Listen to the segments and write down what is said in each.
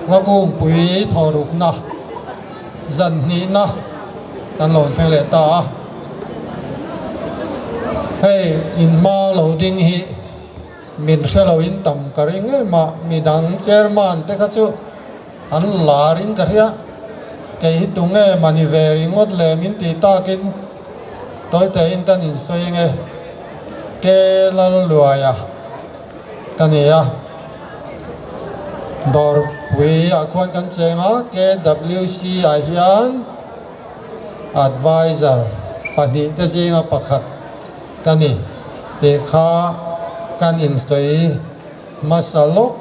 Ngakungpui thawhrukna zan hnihna kan lo thleng leh ta a. Hei inhma lo ding hi min hre loin tam ka ring em a, midang chairman te kha chu an lar in ka hria. Kei hi tunge mani ve ringawt le min tih takin tawite in kan insawi nge Ke Lalluaia ka ni a, Dawrpui ah khuan kan cheng a, KWC ah hian Advisor pahnihte zinga pakhat ka ni tih kha kan insawi hmasa lawk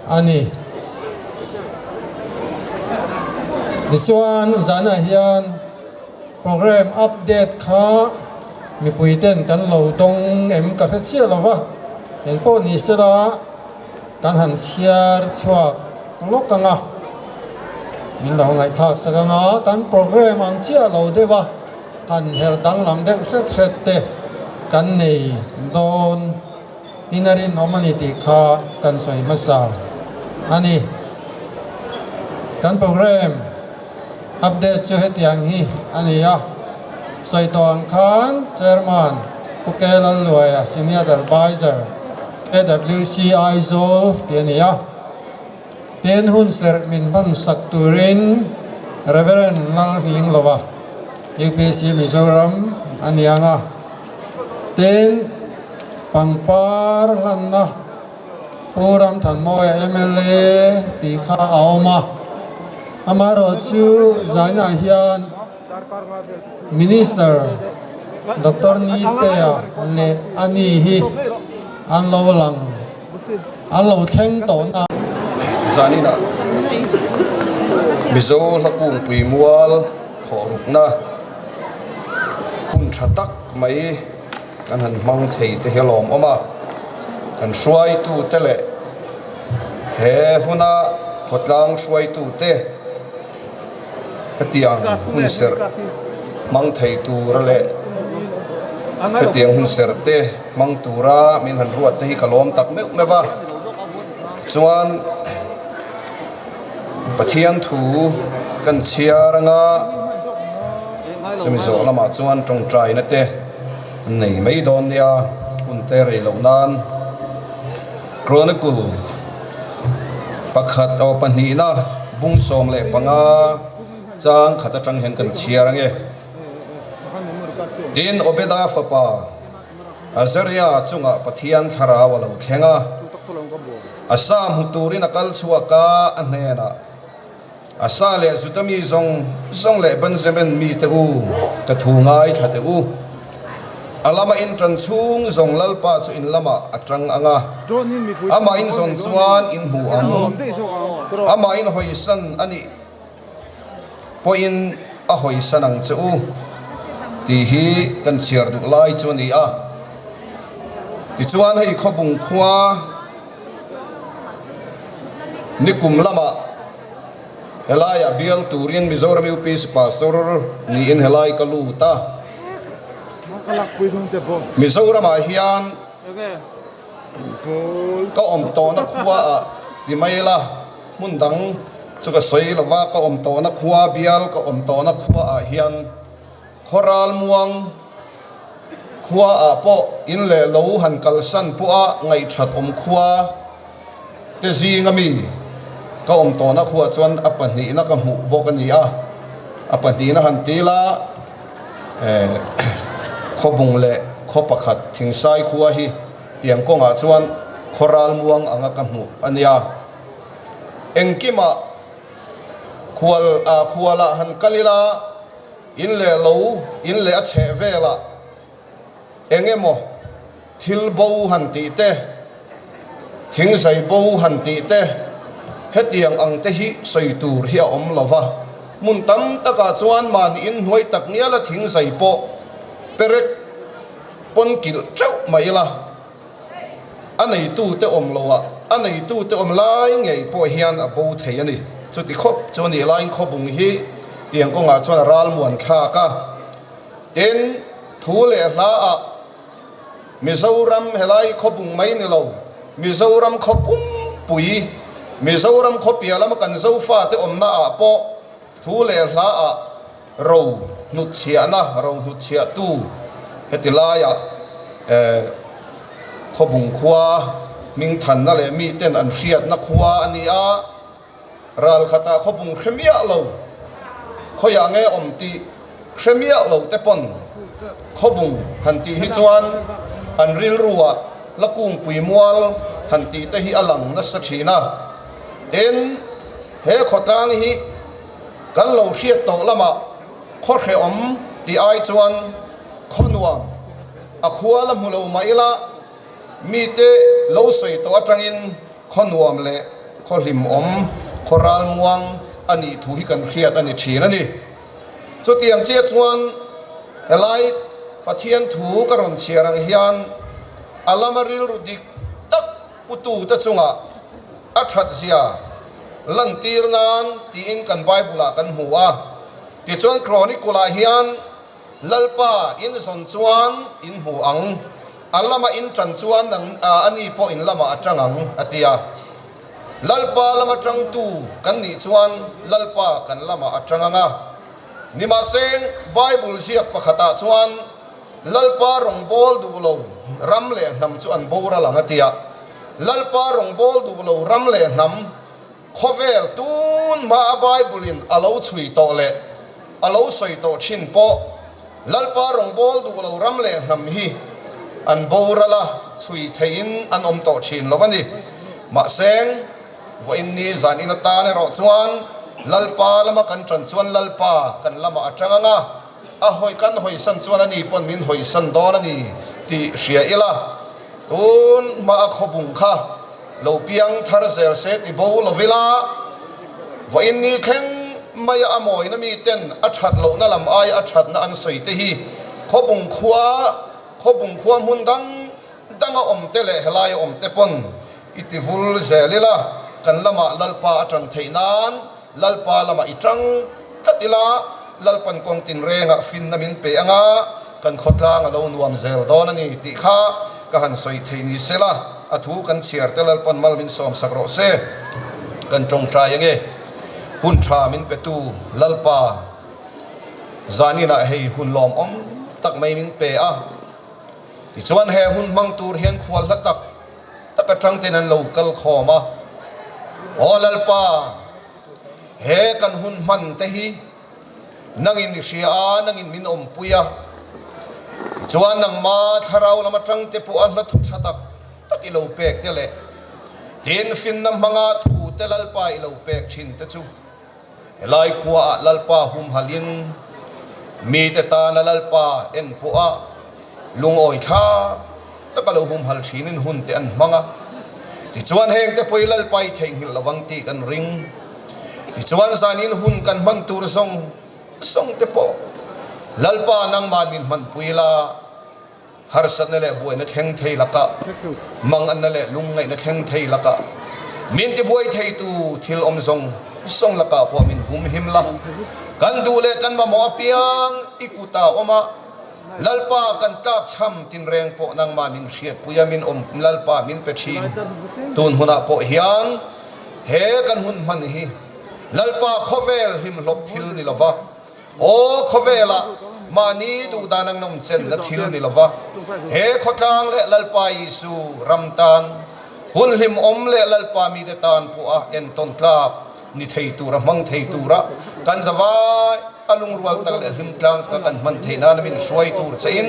a ni. Tichuan zanah hian Program update kha mipui ten kan lo dawng em ka hre chiah lo va, engpawh ni sela kan han chhiar chhuak lawk ang a, min lo ngaihthlak sak ang a, kan program ang chiah lo deuh a, han her danglam deuh hret hret te kan nei dawn in a rinawm a ni tih kha kan sawi hmasa a ni. Kan program. Update chu hetiang hi a ni a, sawi tawh ang khan Chairman Pu K Lalluaia, Senior Adviser, KWC Aizawl tih a ni a. Tin, hun serh min hman sak turin Reverend Lalnghinglova, UPC Mizoram a ni ang a. Tin, pangpar hlanna Pu Ramthanmawia mla tih kha a awm a, amaherawhchu zainah hian Minister Doctor Nitea leh a ni hi an lo lang, an lo thleng tawh na. Zaninah Mizo Hlakungpui mual thawhrukna hun tha tak mai Kan han hmang thei te hi a lawmawm a, kan hruaitute leh he huna khawtlang hruaitute hetiang hun serh hmang thei tura leh hetiang hun serh te hmang tura min han ruat te hi ka lawm tak meuh meuh a, tichuan Pathian thu kan chhiar anga chumi zawh lamah chuan tawngtaina te an nei mai dawn nia hun te rei loh nan Chronicle pakhat aw pahnihna bung 15 chang khat atang hian kan chhiar ange tin Obeda fapa Azaria chungah Pathian thlarau a lo thleng a, Asa hmu turin a kal chhuak a, a hnenah, Asa leh Juda mi zawng zawng leh Benjamin mite u, ka thu ngaithla teh u. A lama in tan chhung zawng Lalpa chu in lamah a tang ang a, amah in zawn chuan in hmu ang, amah in hawisan a nih. pawhin a hawisan ang che u tih hi kan chhiar duh lai chu a ni a. Tichuan hei khawbung khua nikum lamah helaiah bial turin Mizoram UPC Pastor niin helai ka lut a. Mizoramah hian ka awm tawhna khuaah ti mai ila. Hmun dang chu ka sawi lo va, ka awm tawhna khua bial ka awm tawhna khuaah hian khawral muang khuaah pawh in leh lo han kalsan pawha ngaihthat awm khua te zinga mi ka awm tawhna khuaah chuan a pahnihna ka hmuh bawk a ni a, a pahnihna han ti ila eh khawbung leh khaw pakhat Thingsai khua hi tiang kawngah chuan khawral muang anga ka hmuh a nia. Engkimah khual ah khualah han kal ila, in leh lo, in leh a chheh velah eng emaw thil bo han tih te, thingzai bo han tih te, hetiang ang te hi sawi tur hi a awm lo va. Hmun tam takah chuan mahni inhnuai tak ngiala thingzai pawh perek pawn kilh teuh mai ila. A neitute awm loah a neitute awm lai ngei pawh hian a bo thei a ni. Chuti khawp chu a nih laiin khawbung hi tiang kawngah chuan a ral muan thlak a. Tin, thu leh hlaah Mizoram helai khawbung mai ni lo, Mizoram khaw pumpui. Mizoram khawpia lama kan Zofate awmna ah pawh thu leh hla ah ro hnutchhiahna, ro hnutchhiahtu heti laiah Khawbung khua hmingthanna leh miten an hriatna khua a ni a. Ral khatah khawpung hre miah lo, khawiah nge awm tih hre miah lo te pawn khawbung han tih hi chuan an rilruah la kungpui mual han tih te hi a lang nasa thin a. Tin, he khawtlang hi kan lo hriat tawh lamah khaw hrehawm tih ai chuan khaw nuam a khua la hmu lo mah ila mite lo sawi tawh atangin Khaw nuam leh khaw hlimawm, khaw ralmuang a nih thu hi kan hriat a ni thin a ni. Chutiang chiah chuan helai Pathian thu ka rawn chhiar ang hian a lama rilru dik tak putute chungah a that zia lantir nan tiin kan Bible-ah kan hmu a. Tichuan Chronicle-ah hian Lalpa in zawn chuan in hmu ang, a lama in tan chuan nang a ni pawh in lamah a tang ang, a ti a. Lalpa lama tangtu kan nih chuan Lalpa kan lamah a tang ang a. Nimahseng, Bible ziak pakhatah chuan Lalpa rawngbâwl duh lo ram leh hnam chu an boral ang, a ti a. Lalpa rawngbâwl duh lo ram leh hnam Khawvel tun hmaa Bible-in a lo chhui tawh leh a lo sawi tawh thin pawh Lalpa rawngbâwl duh lo ram leh hnam hi an boral a, chhui theihin an awm tawh thin lo a ni. Mahse, vawiin ni zan in atan erawh chuan Lalpa lama kan ṭan chuan Lalpa kan lamah a ṭang ang a, a hawi kan hawisan chuan ani pawn min hawisan dawn a ni tih hria ila, tun hmaa khawbung kha Lo piang thar zel se ti bo lo ila, vawiin ni thleng maia a mawina miten a that lohna lam aia a thatna an sawi te hi khawbung khua, khawbung khua hmun dang danga awm te leh helaia awm te pawn i ti vul zel ila, kan lamah Lalpa a tan theih nan Lalpa lamah i tang tlat ila, Lalpan kawng tinrengah finna min pe anga kan khawtlang a lo nuam zel dawn a ni tih kha ka han sawi thei ni se la, a thu kan chhiar te Lalpan mal min sawm sak rawh se. Kan tawngtai ange, hun tha min petu Lalpa zaninah hei hun lawmawm tak mai min pe a, tichuan he hun hmang tur hian khual hla tak tak atang ten an lo kal khawm a, Aw Lalpa, he kan hun hman te hi nangin i hria a, nangin min awmpui a, tichuan nangma thlarau lam atang te pawh a hla thu tha tak tak i lo pek te leh tin finna hmanga thu te Lalpa i lo pek thin te chu Helai khuaah Lalpa humhalhin mite tana Lalpa en pawha lungawi thlak taka lo humhal thinin hun te an hmang a. Tichuan hengte pawh hi Lalpa i theihnghilh lovang tih kan ring. Tichuan zanin hun kan hman tur zawng zawng te pawh Lalpa nangman min hmanpui la. Harsatna leh buaina thleng thei lakah, manganna leh lungngaihna thleng thei lakah, min tibuai theitu thil awm zawng zawng lakah pawh min humhim la. Kan duh leh kan mamawh apiang i kutah awm a, Lalpa kan tlakchham tinreng pawh nangmah min hriatpui a, min awm Lalpa min pe thin. Tun hunah pawh hian he kan hun hman hi Lalpa khawvel hlimhlawp thil ni lova, Aw khawvelah mahni duhdan ang nawm chenna thil ni lova, he khawtlang leh Lalpa Isu ram tan, hun hlimawm leh Lalpa mite tan pawha entawn tlak ni thei tura hmang thei tura kan zavai a lungrual tak leh hlimtlang taka kan hman theih nana min hruai tur chein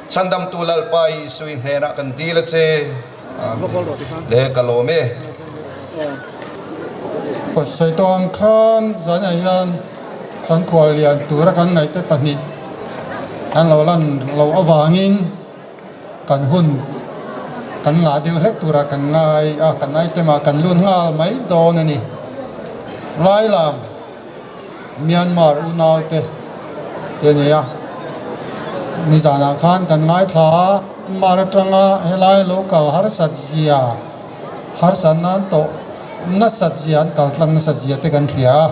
Chhandamtu Lalpa Isu i hnenah kan dil a che. Amen. Le ka lawm e. Sawi tawh ang khan zanah hian Kan khual lian tura kan ngaihte pahnih an lo lan loh avangin kan hun kan ngah deuh hlek tura kan ngai a, kan item ah kan lut nghal mai dawn a ni. Lailam Myanmar unaute te a ni a, nizanah khan kan ngaithla a, Myanmar atanga helai lo kal harsat zia, harsat nan tawh nasat zia an kal tlang nasat zia te kan hria a.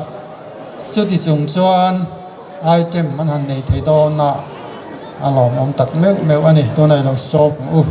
Chuti chung chuan item an han nei thei dawn a, a lawmawm tak meuh meuh a ni. Tunah i lo sawm ang u.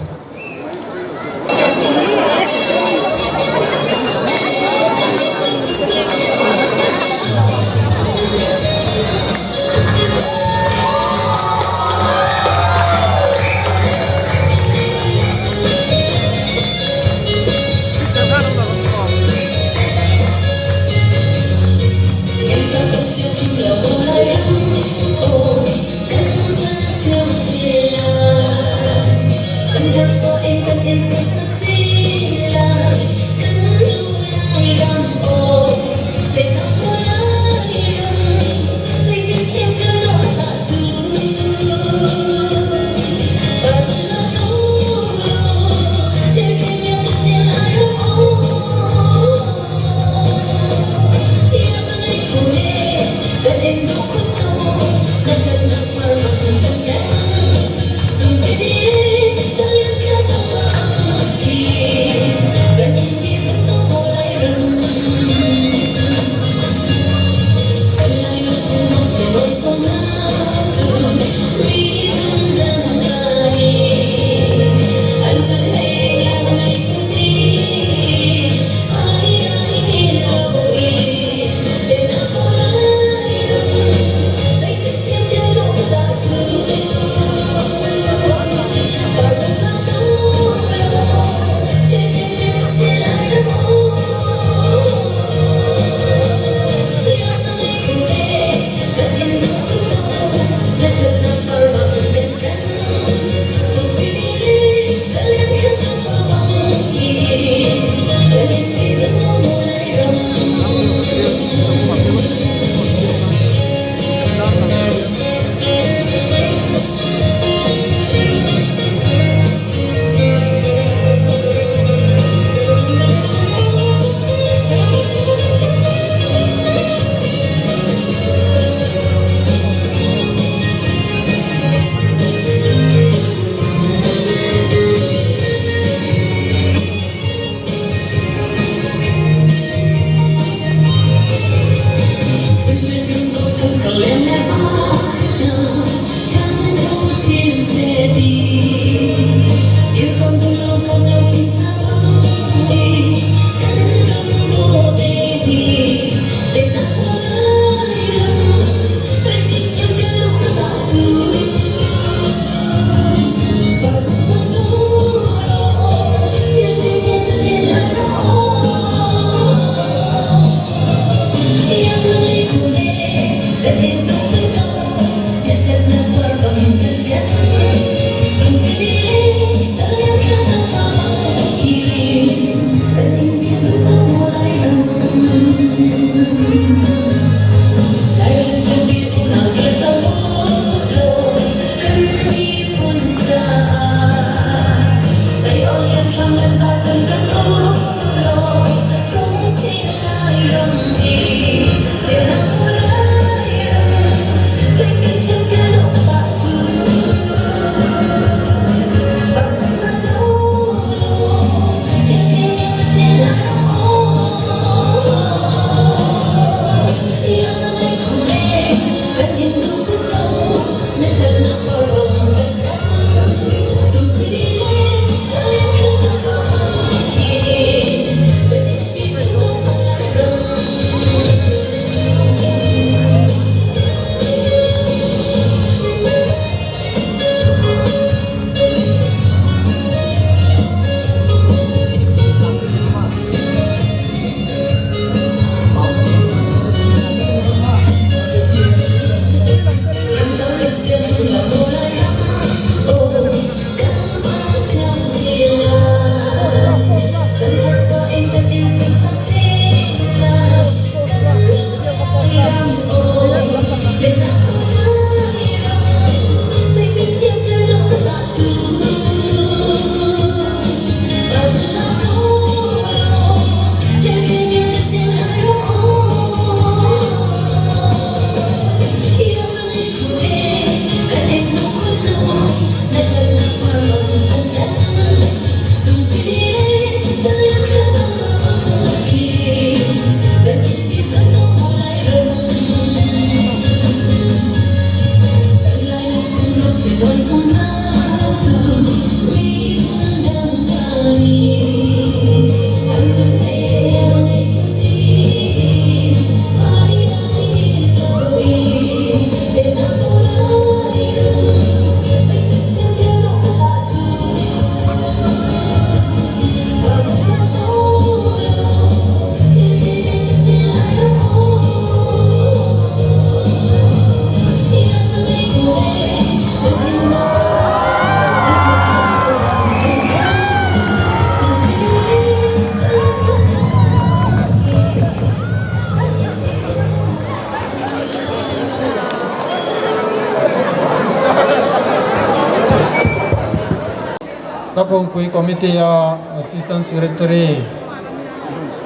Hlakungpui Committee a Assistant Secretary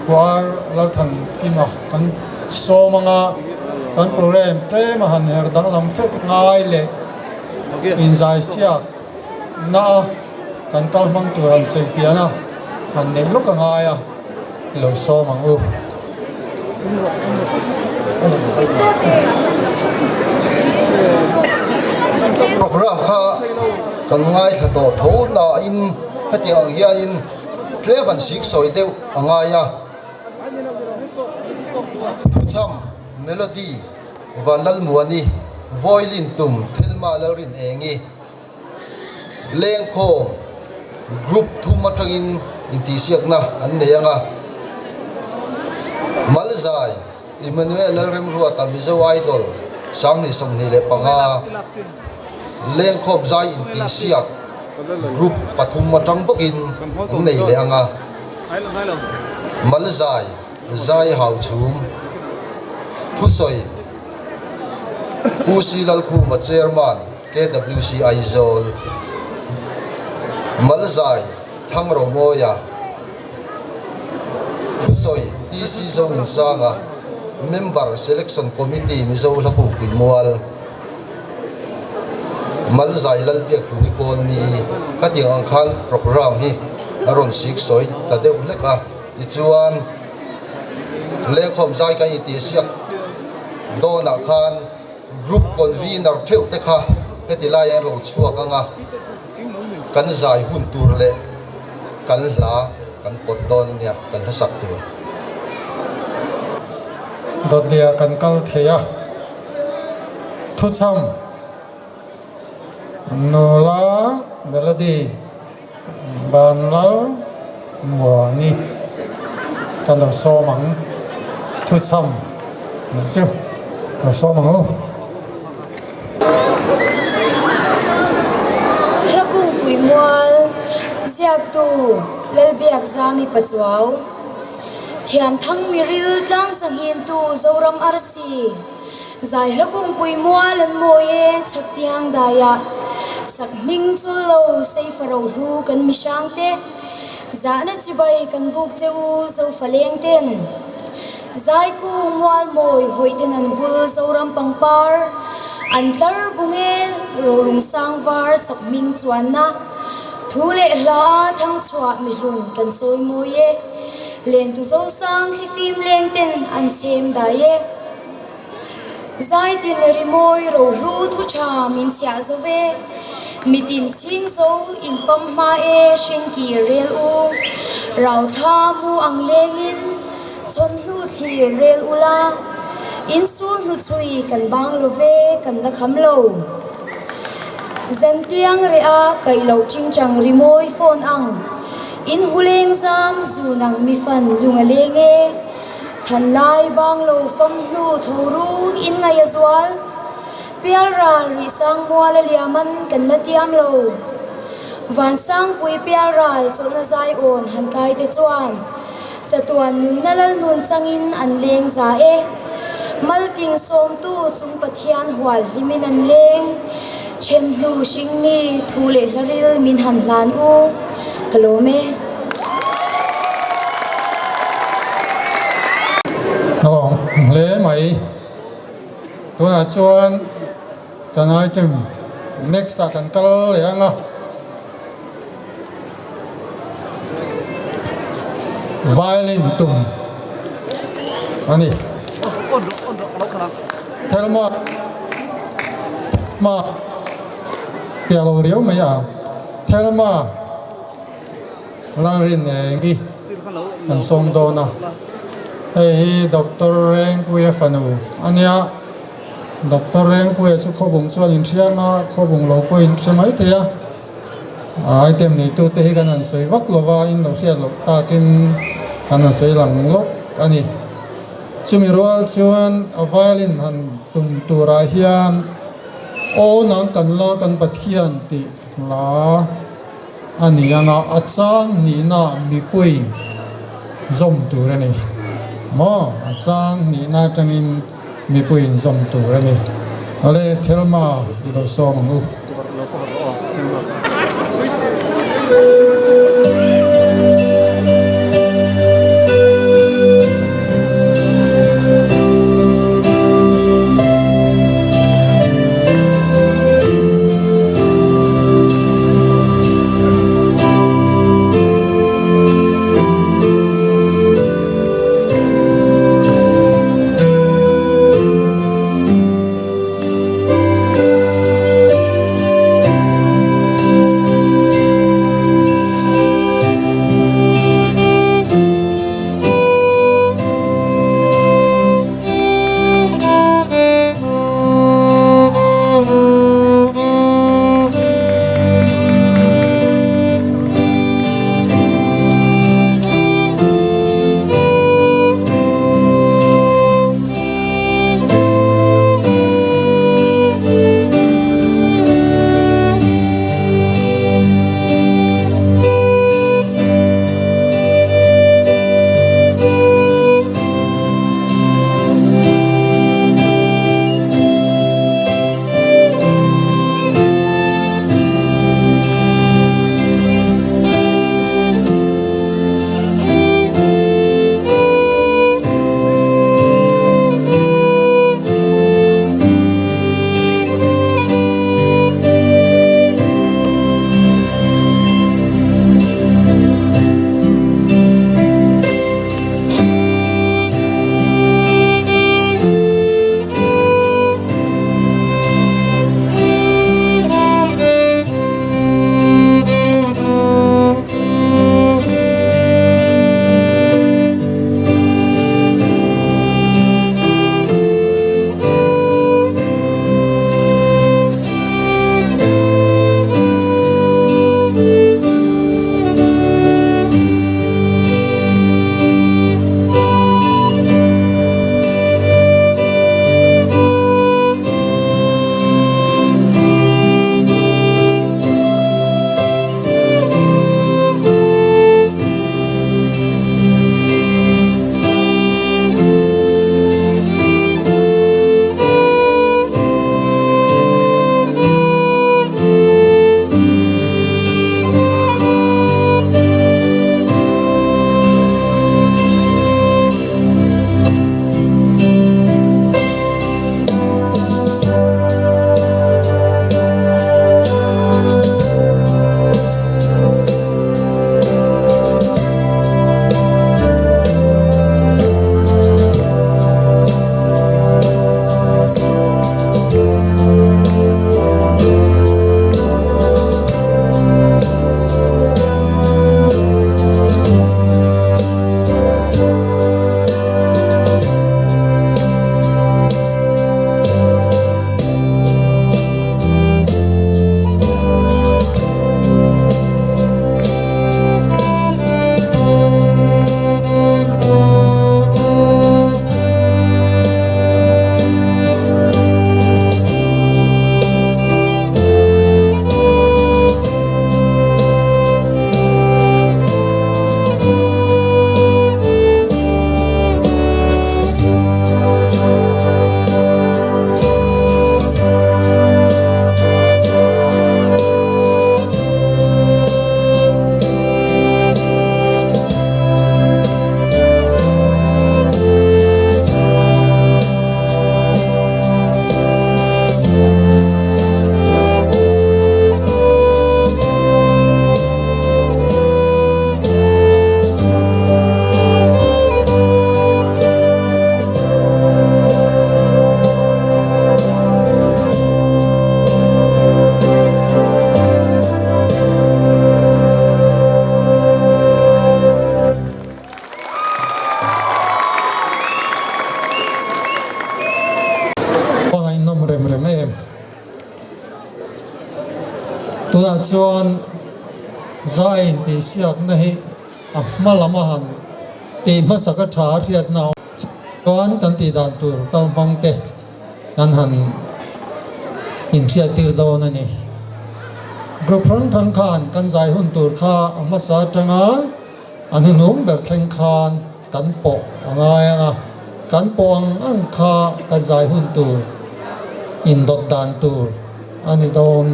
Puar Lalthankima kan sawm anga kan program tlem a han her danglam hret ngai leh inzaisiak na a kan kal hmang tur han sawi fian a han neih lawk a ngai a i lo sawm ang u. Program kha kan ngaithla tawh tho nain hetiang ang hianin tlem an sik sawi deuh a ngai a. Thuchham, Melody, Vanlalmuani, Violin tum Thelma Lalrinengi, Lengkhawm group thum atangin intihsiakna an nei ang a, Malzai, Emmanuel Lalremruata Mizo Idol 2025, Lengkhawm zai intihsiak group pathum atang bawkin an nei leh ang a, Malzai, Zai Hauchhum, Thusawi, Pu Si Lalkhuma Chairman, KWC Aizawl, Malzai Thangromawia, Thusawi TC Zonunsanga, Member Selection Committee Mizo Hlakungpui Mual, Malzai Lalbiak Hluni Kawlni, Khatiang ang khan programme hi a rawn sik sawi ta deuh hlek a, tichuan lengkhawm zai kan intihsiak dawnah khan Group convener theuh te kha heti lai an rawn chhuak ang a, kan zai hun tur leh kan hla kan pawt dawn a nia, kan hla sak tur. Dawtliah kan kal thei a, thuchham nula Melody Banlal Muani kan lo sawm ang, thuchham chu lo sawm ang u. Hla kungpui mual ziaktu Lalbiakzami Pachuau. Thiam thang miril tlang zanghintu Zoram arsi. Zai hla kungpui mual an mawi e chhak tiang daiah. Sak hming chul lo sei faro hlu kan mihrang te. Zahna chibai kan buk che u Zofa leng ten. Zai kung mual mawi hawih ten an vul Zoram pangpar. An tlar bung e rolung sang var sak hming chuanna. Thu leh hla a thangchhuah mihlun kan chawi mawi e. Lentu Zosang thlifim leng ten an chhem dai e. Zaitin rimawi rohlu thu tha min chhiah zo ve. Mitin chhing zo in fam hma e hringkir rel u. Rau thla mu ang lengin chhawn hnu thlir rel ula. In sul hnu chhui kan bang lo ve kan la kham lo. Zantiang reh a kaih loh chingchang rimawi phone ang. In huleng zam zun ang mi fan lung a leng e. Than lai bang lo fam hnu tho ru in ngaih a zual. Pialral rih sang mual a liam an kan la tiam lo. Vansangpui pialral chawlhna zai awn han kai te chuan chatuan nunna lal nun changin an leng za e. Maltin sawmtu chung Pathian hual hlimin an leng. Then hnu hring mi thu leh hlaril min han hlan u. Ka lawm e. Hlawm hle mai. Tunah chuan kan item next ah kan kal leh ang a. Violin tum a ni. Thelma ma piah lo riau mai a. Thelma. Lalrin Engi an sawm dawn a, hei hi Doctor Rengpuia fanu a nia, Doctor Rengpuia chu khawbung chuan inhriang a, khawbung lo pawh in hre mai thei a, item neitu te hi kan han sawi vak lo va, in lo hriat loh takin kan han sawi lang lawk a ni. Chumi rual chuan a violin han tum turah hian aw nang kan lal kan Pathian tih hla A ni anga a chang hnihna mipui zawm tur a ni maw? A chang hnihna atangin mipui in zawm tur a ni. Awle Thelma i lo sawm ang u. Chuan zai intihsiakna hi a hma lam a han tih hmasaka tha a hriatna a awm chuan kan tih dan tur kal hmang te kan han inhriattir dawn a ni. Group hrang hrang khan kan zai hun tur kha a hmasa atanga a hnuhnung ber thleng khan kan pawh a ngai ang a, kan pawh ang ang kha kan zai hun tur indawt dan tur a ni dawn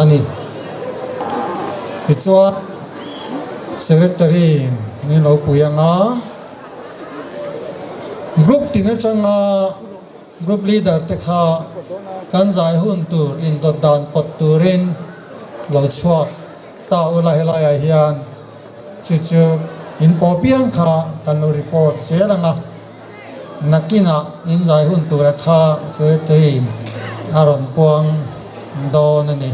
a ni. Tichuan Secretary min lo pui ang a, Group tin atanga Group Leader te kha kan zai hun tur indawt dan pawt turin lo chhuak ta ula helaiah hian Chu chu in pawh piang kha kan lo report zel ang a, nakinah in zai hun tura kha Secretary-in a rawn puang dawn a ni.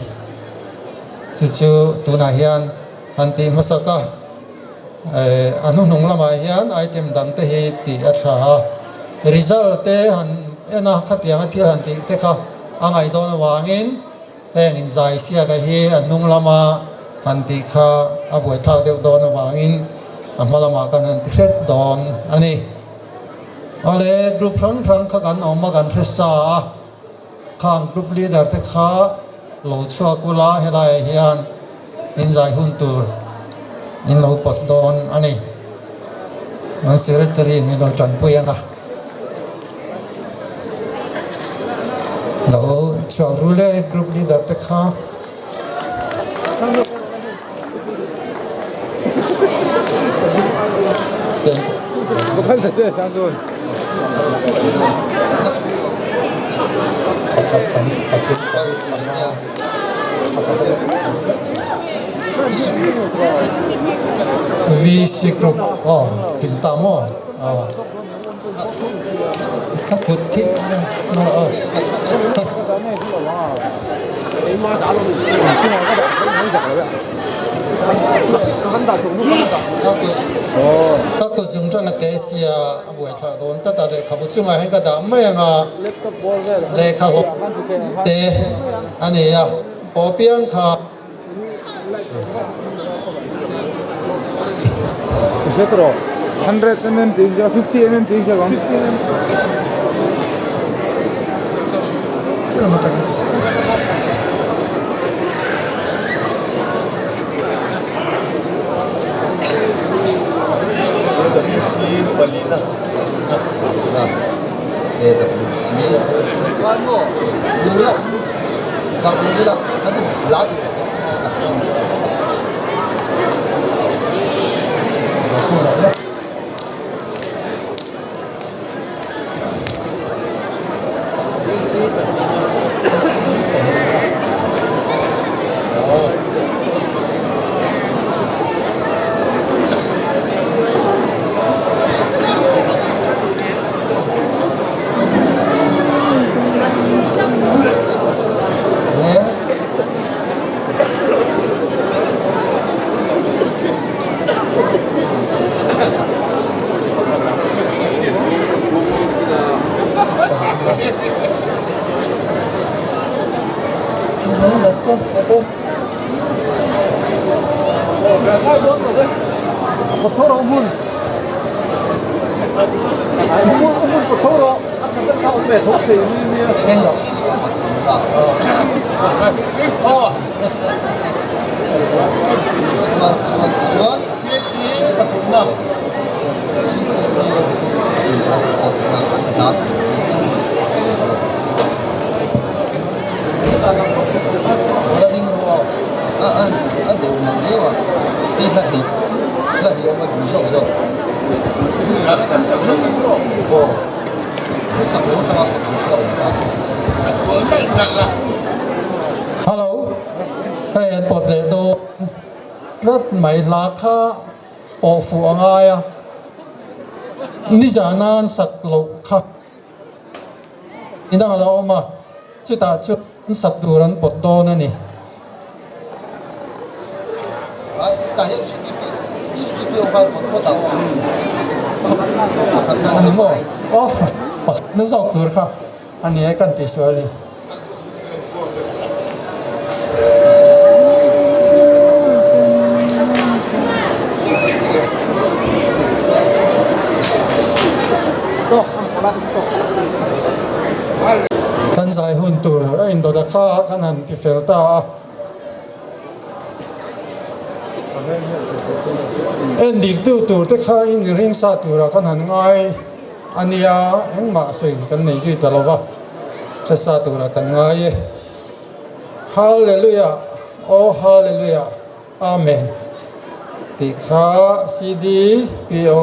Chu chu tunah hian han tih hmasak a, a hnuhnung lamah hian item dang te hi tih a tha a, result te han en a, khatianga thil han tih te kha a ngaih dawn avangin, Heng inzai siaka hi a hnung lama han tih kha a buaithlak deuh dawn avangin a hma lamah kan han ti hret dawn a ni. Awle, group hrang hrang kha kan awm a, kan hre sa a, khang group leader te kha lo chhuak ula helaiah hian inzai hun tur in lo pawt dawn a ni. An secretary in min lo tanpui ang a. Lo chhuak ru le group leader te kha. Pakhat pahnih pathum paruk panga VC group aw kim ta maw aw ka kut khi aw ka kut zung tang a te sia a buaithlak dawn tlat a lehkhabu chungah hian ka dah mai ang a lehkha hlawh te a ni a pawh piang kha. Hello, hei an pawt leh dawn tlat mai hla kha pawh fuh a ngai a, nizan an sak loh kha inang a lo awm a, chutah chuan sak tur an pawt dawn a ni. A ni maw? Aw, pakhat na zawk tur kha a ni e kan tihsual ni. Kan zai hun tur a indawt a kha kan han ti fel ta a. En diktu tur te kha in ring sa tura kan han ngai a nia, engmah sawi kan nei zui ta lo va, hre sa tura kan ngai e. Hallelujah, Oh Hallelujah, Amen tih kha CDPO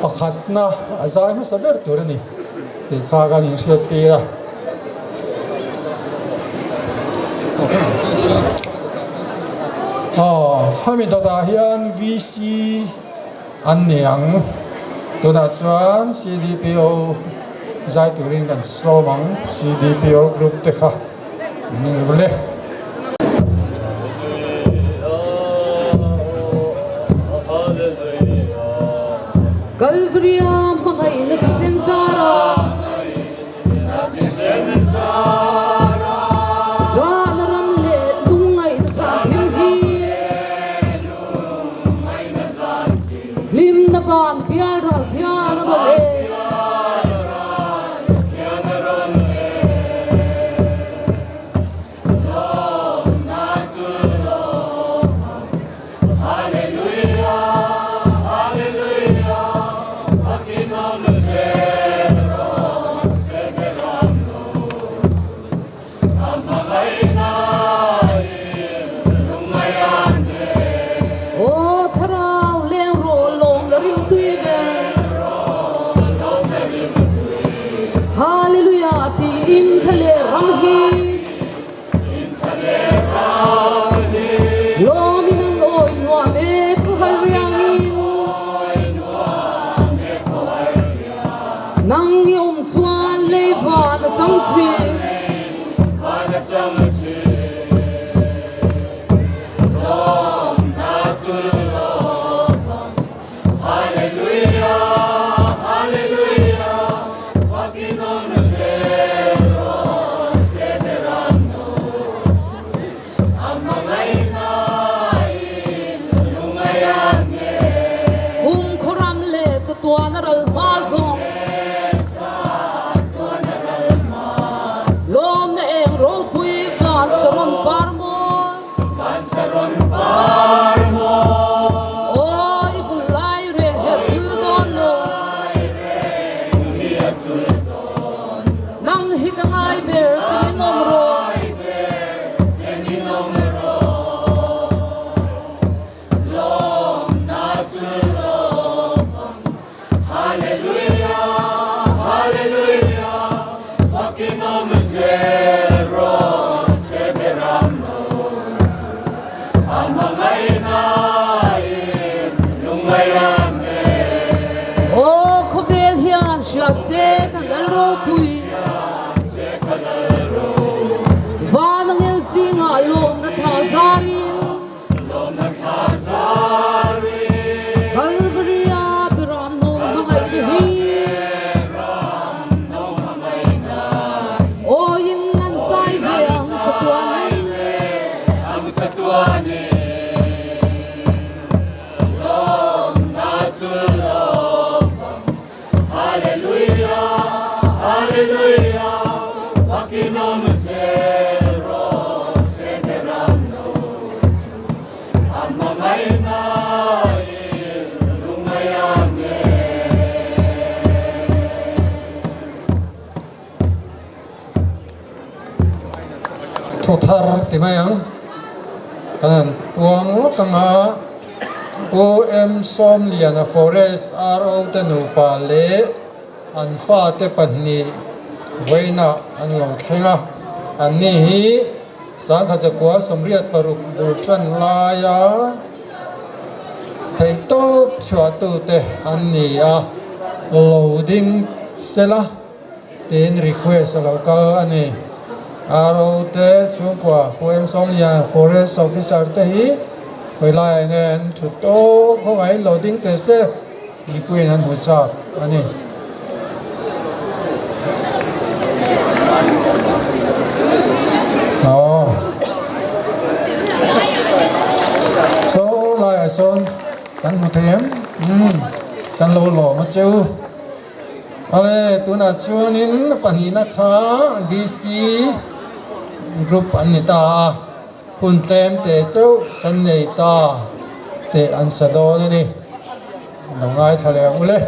pakhatna a zai hmasa ber tur a ni tih kha kan inhriat tir a. Aw, hemi dawtah hian VC an ni ang. Tunah chuan CDPO zai turin kan sawm ang, CDPO group te kha ni le. Kalvaria hmangaihna thisen zara. Ṭahna ram leh lungngaihna zan thim hi. Hlimna van bial ral khian a rawn e. Aw Thlarau leng rawh lawm la rim tui ber. Hallelujah tiin thla leh ram hi. Lawmin an awi nuam e khawhar riangin. Nang i awm chuan lei van a chang thin. Kum khuaram le chatuan a ral hma zawng. Lawmna eng ropui van saron par mawi. Aw i vul lai reh he chul dawn lo. Nang hi ka ngai ber che min awm rawh. Aw khawvel hian hria se ka lal ropui. Van angel zingah lawmna thla zarin. Kalvaria biram no hmangaihna hi. Aw in an zai ve ang chatuanin. Thu thar ti mai ang. Kan han puang lawk ang a, Pu M Sawmliana Forest RO te nupa leh an fate pahnih vawiinah an lo thleng a. Anni hi Sangha Zakua 86 bul tan laia theihtawp chhuahtute an ni a, lo ding sela. Tiin request a lo kal a ni. RO te chhungkua Pu M Sawmlian Forest Officer te hi khawi laiah nge an thut tawk khawngaih lo ding teh se mipuiin an hmu chak a ni. Aw. Saw laiah sawn kan hmu thei em? Umm kan lo lawm a che u. Ale, tunah chuanin pahnihna kha VC group an ni ta a, hun tlem te chauh kan nei ta teh an sa dawn a ni. Lo ngaithla leh ang u le.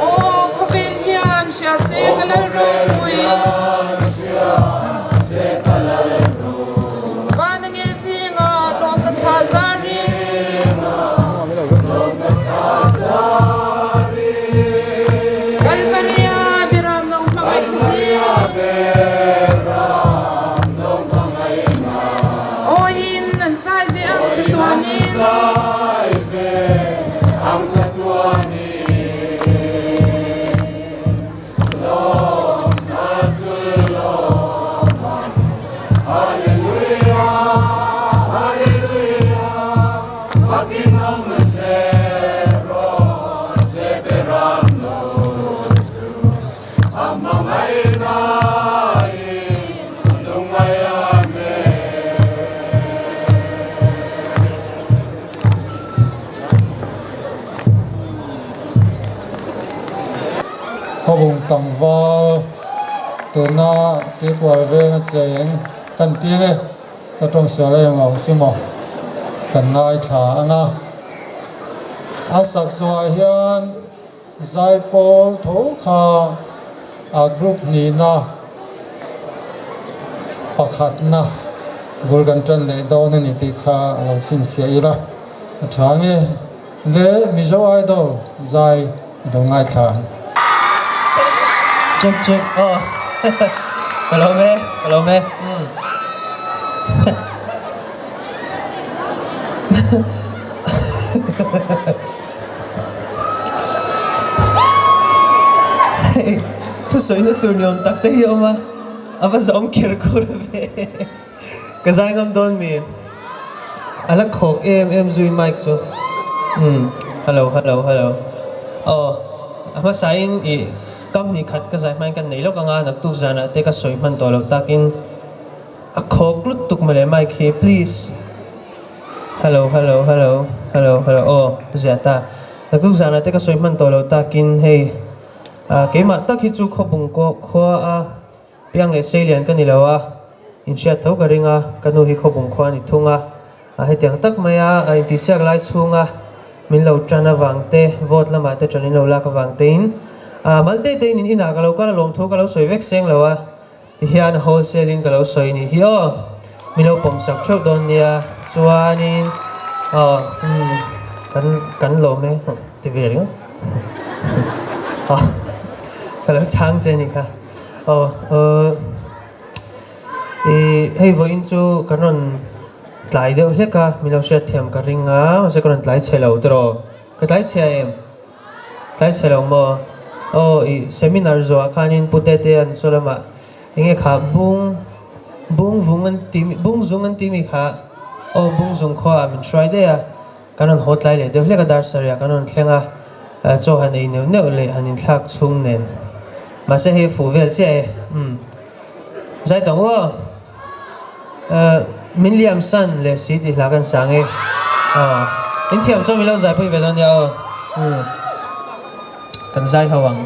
Aw khawvel hian hria se ka lal ropui. Van a ngel zingah lawmna thla zarin. Kalvaria biram lo hmangaihna hi. Awiin an zai ve ang chatuanin. Khawbung tlangval tuna Tuikual venga cheng kan tir e ka tawng sual em lo chu maw kan ngaithla ang a a sak zawhah hian Zaipawl tho kha a group hnihna pakhatna bul kan tan leh dawn a ni tih kha lo chhinchhiah ila a tha nge le Mizo Idol zai i lo ngaithla ang. Check check aw ka lawm e ka lawm e umm. Hei thusawina tur ni awm tak te hi a awm a, a va zawm kher khur ve. Ka zai ngam dawn mi? A la khawk em em zui mic chu. Umm hello hello hello aw a hmasain ih kam hnih khat ka zai hmain kan nei lawk anga naktuk zanah te ka sawi hman tawh loh takin a khawk lutuk mawle mic hi please. Hello hello hello hello hello aw zia ta naktuk zanah te ka sawi hman tawh lo takin hei ah keimah tak hi chu khawbung kaw khua a piang leh seilian ka ni lo a inhriat tho ka ring a ka nu hi khawbung khua a ni thung a ah hetiang tak maia a intihsiak lai chhunga min lo tan avang te vote lamah te tan in lo lak avang tein ah malte te in inah ka lo kal a lawmthu ka lo sawi vek seng lo a. Tihian wholesale in ka lo sawi nih hi aw, min lo pawm sak theuh dawn nia, chuanin aw umm kan kan lawm e ti ve ringawt aw ka lo chhang che nih kha aw uh ih hei vawiin chu kan rawn tlai deuh hlek a, min lo hriatthiam ka ring a, mahse ka rawn tlai chhe lo tiraw, ka tlai chhia em? Tlai chhe lo maw? Aw ih seminar zawhah khanin Pu Tete an saw lamah enge kha bung bung vung an ti bung zung an ti mi kha aw bung zung khuaah min hruai daih a, kan rawn haw tlai leh deuh hlek a dar sarihah kan rawn thleng a, chaw han ei neuh neuh leh han inthlak chhung nen mahse hei fuh vel chiah e umm zai tawng u aw. Min liam san leh si tih hla kan sang e. Aw in thiam chuan min lo zai pui ve dawn nia aw. Umm kan zai ho ang.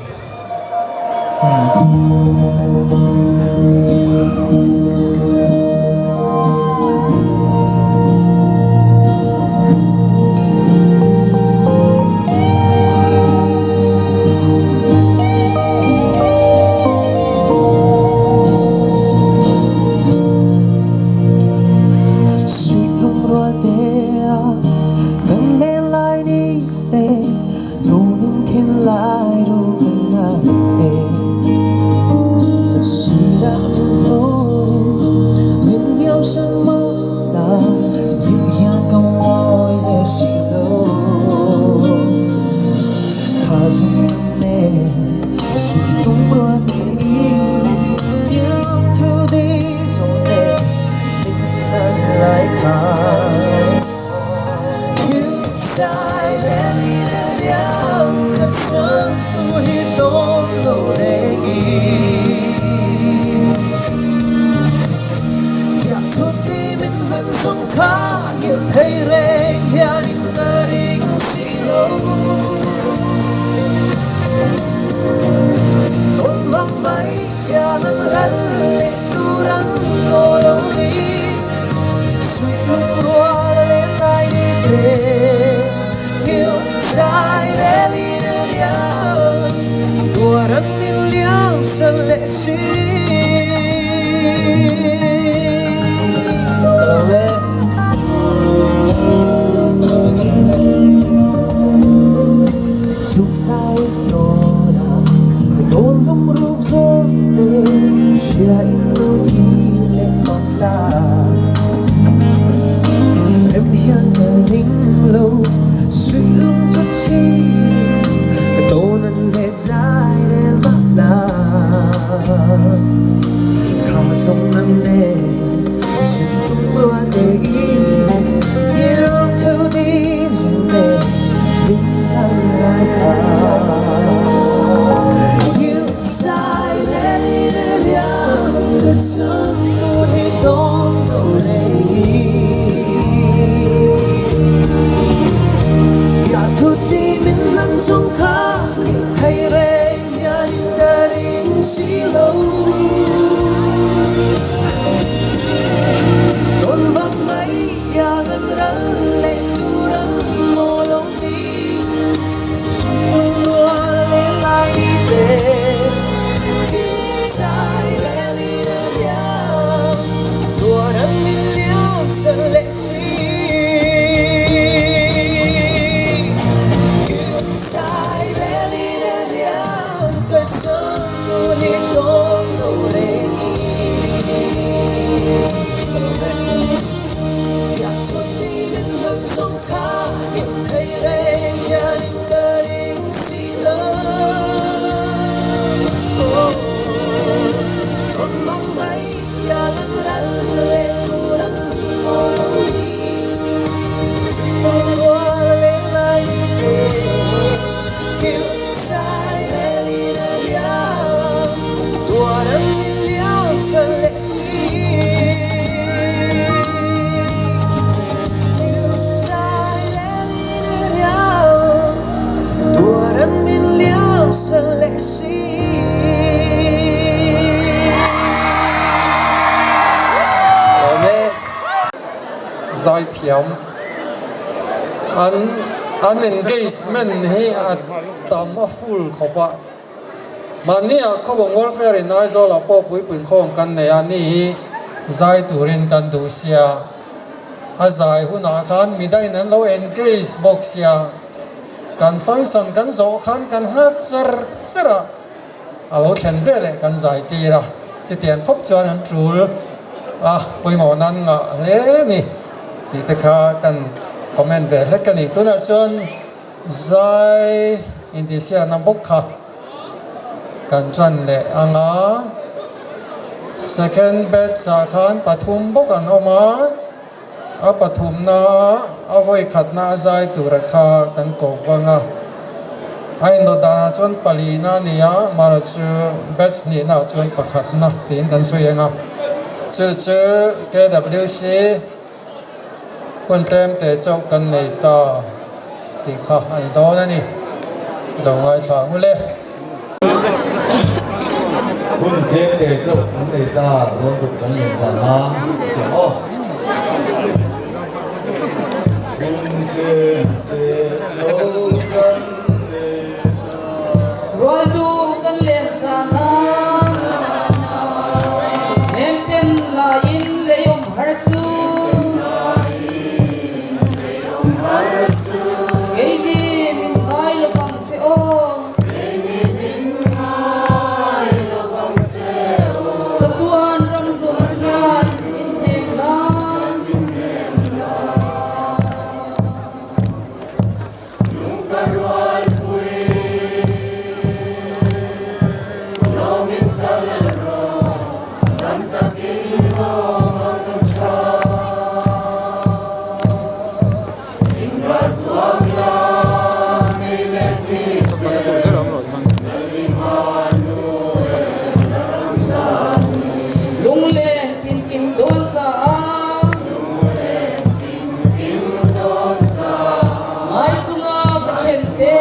kha hrilh thei reng hianin ka ring si lo. Tawn vang mai hian an ral leh tur an maw lo ni. Sumtual leh lai ni te thilzai relin a riam tuar an min liam san leh si. Thilzai relin a riam kalsan tur hi dawn lo reng ni. Zaithiam an an engagement hi a tam a full khawp a. Mahni ah Khawbung Welfare in Aizawl ah pawh puipui khawm kan nei a, ni hi zai turin kan duh sia. A zai hunah khan midangin an lo engage bawk sia. Kan function kan zawh khan kan nghak char char a, a lo thlen ve leh kan zai tir a. Chutiang khawp chuan an tul a, pawimawh nan ngah hle a ni tih te kha kan comment ve hlek a ni. Tunah chuan. Zai intihsiakna bawk kha kan tan leh ang a, second batch ah khan pathum bawk an awm a, a pathumna a vawi khatna a zai tura kha kan ko vang a, a indawt danah chuan palina a ni a, amaherawhchu chu batch hnihna ah chuan pakhatna tiin kan sawi ang a, chu chu KWC. Hun tlem te chauh kan nei ta tih kha a ni dawn a ni. I lo ngaithla ang ule. Hun tlem te chauh kan nei ta rual duk kan len zan a ti ang aw. Hun tlem te chauh kan nei ta. Rual duk kan len zan a. Nemten laiin lei awm har chu. Keini min ngai lo vang che aw. Chatuan ram hlun hian min hnem lai. Lunglen tinkim dawn sa a. Ngai chunga ka then te.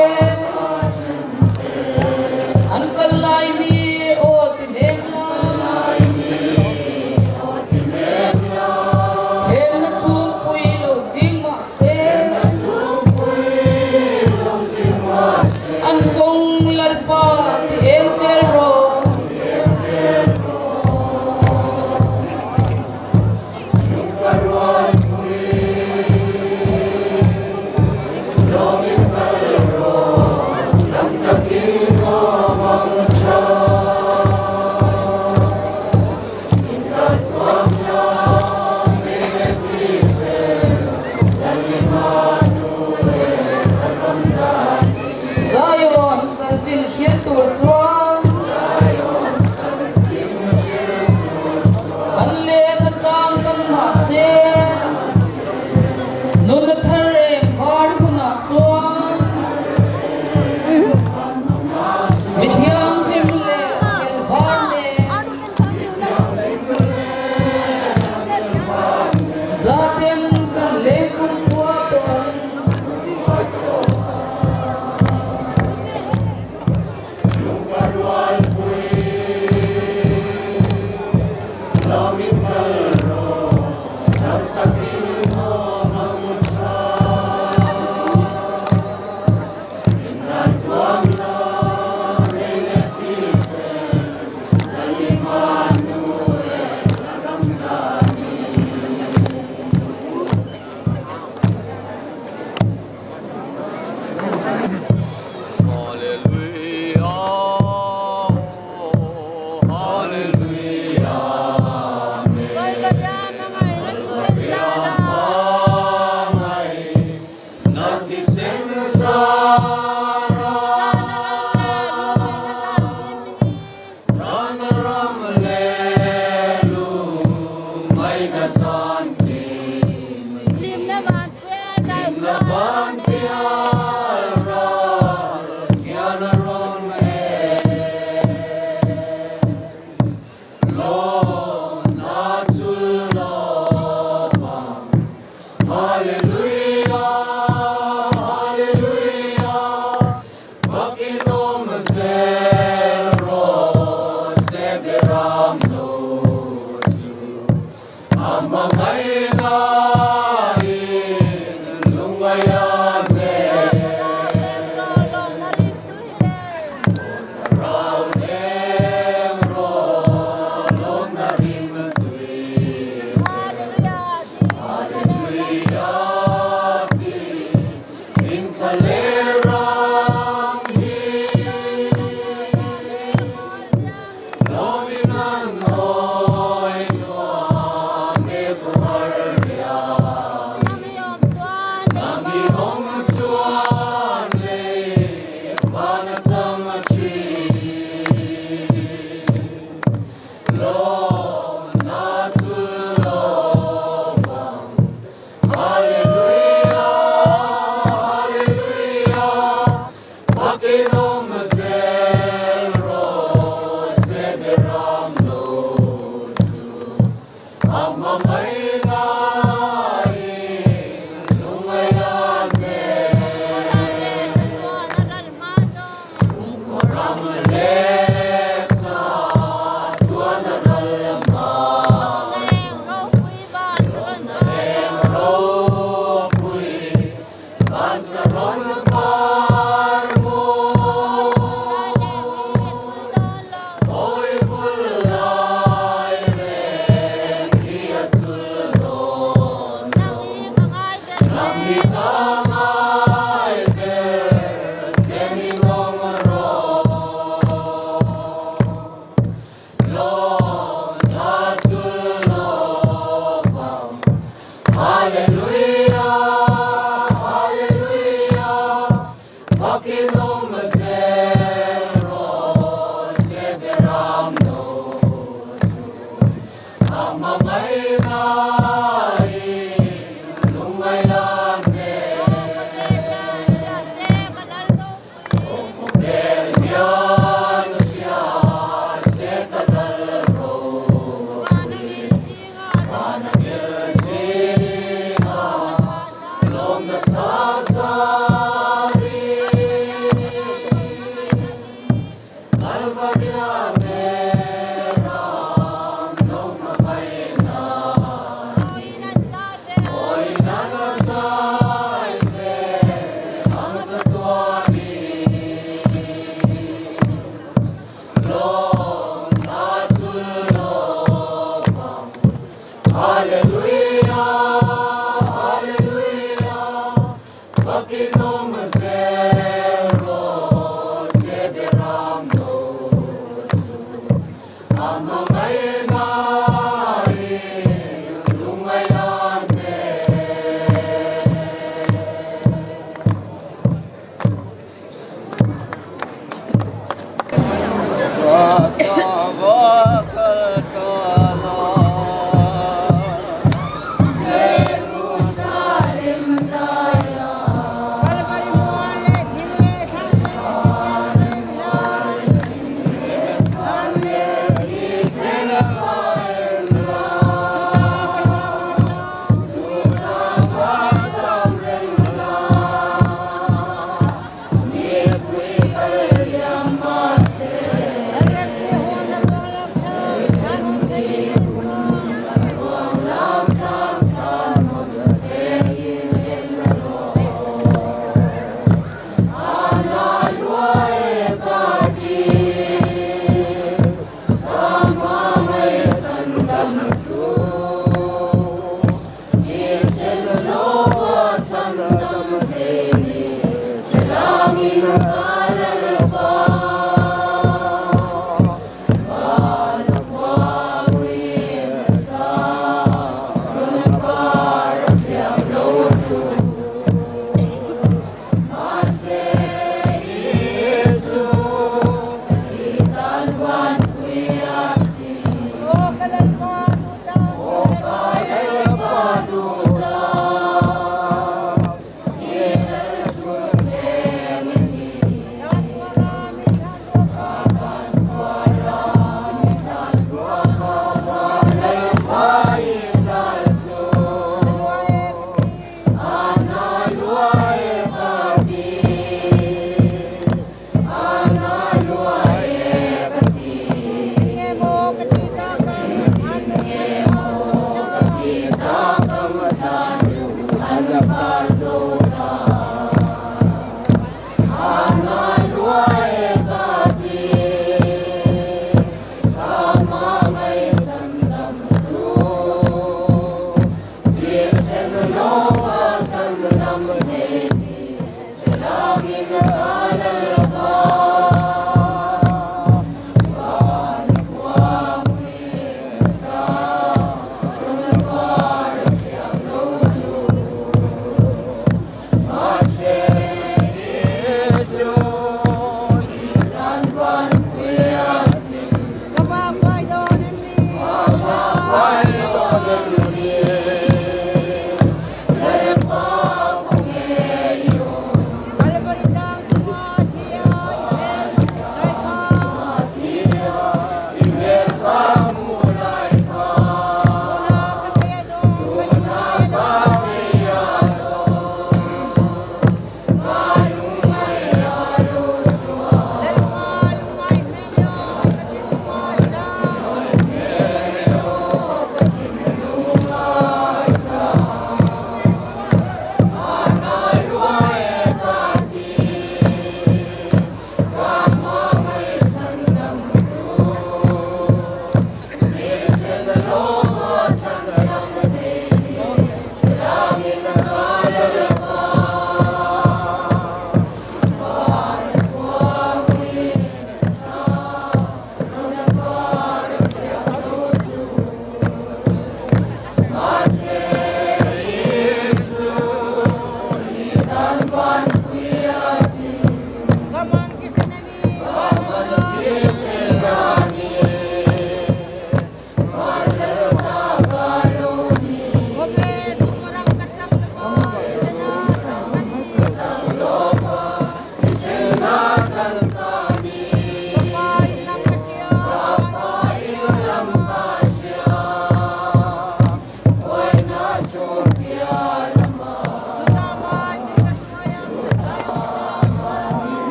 An kal lai mi aw ti hnem la. Themna chhungpui lo zing mah se. An kawng Lalpa ti eng zel rawh. Zion chanchin hrilh tur chuan Kan len a tlang tam mahse Nun a thar eng var hunah chuan Mi thianghlim leh kel var nen Zaten kan leng kum khua tawh ang.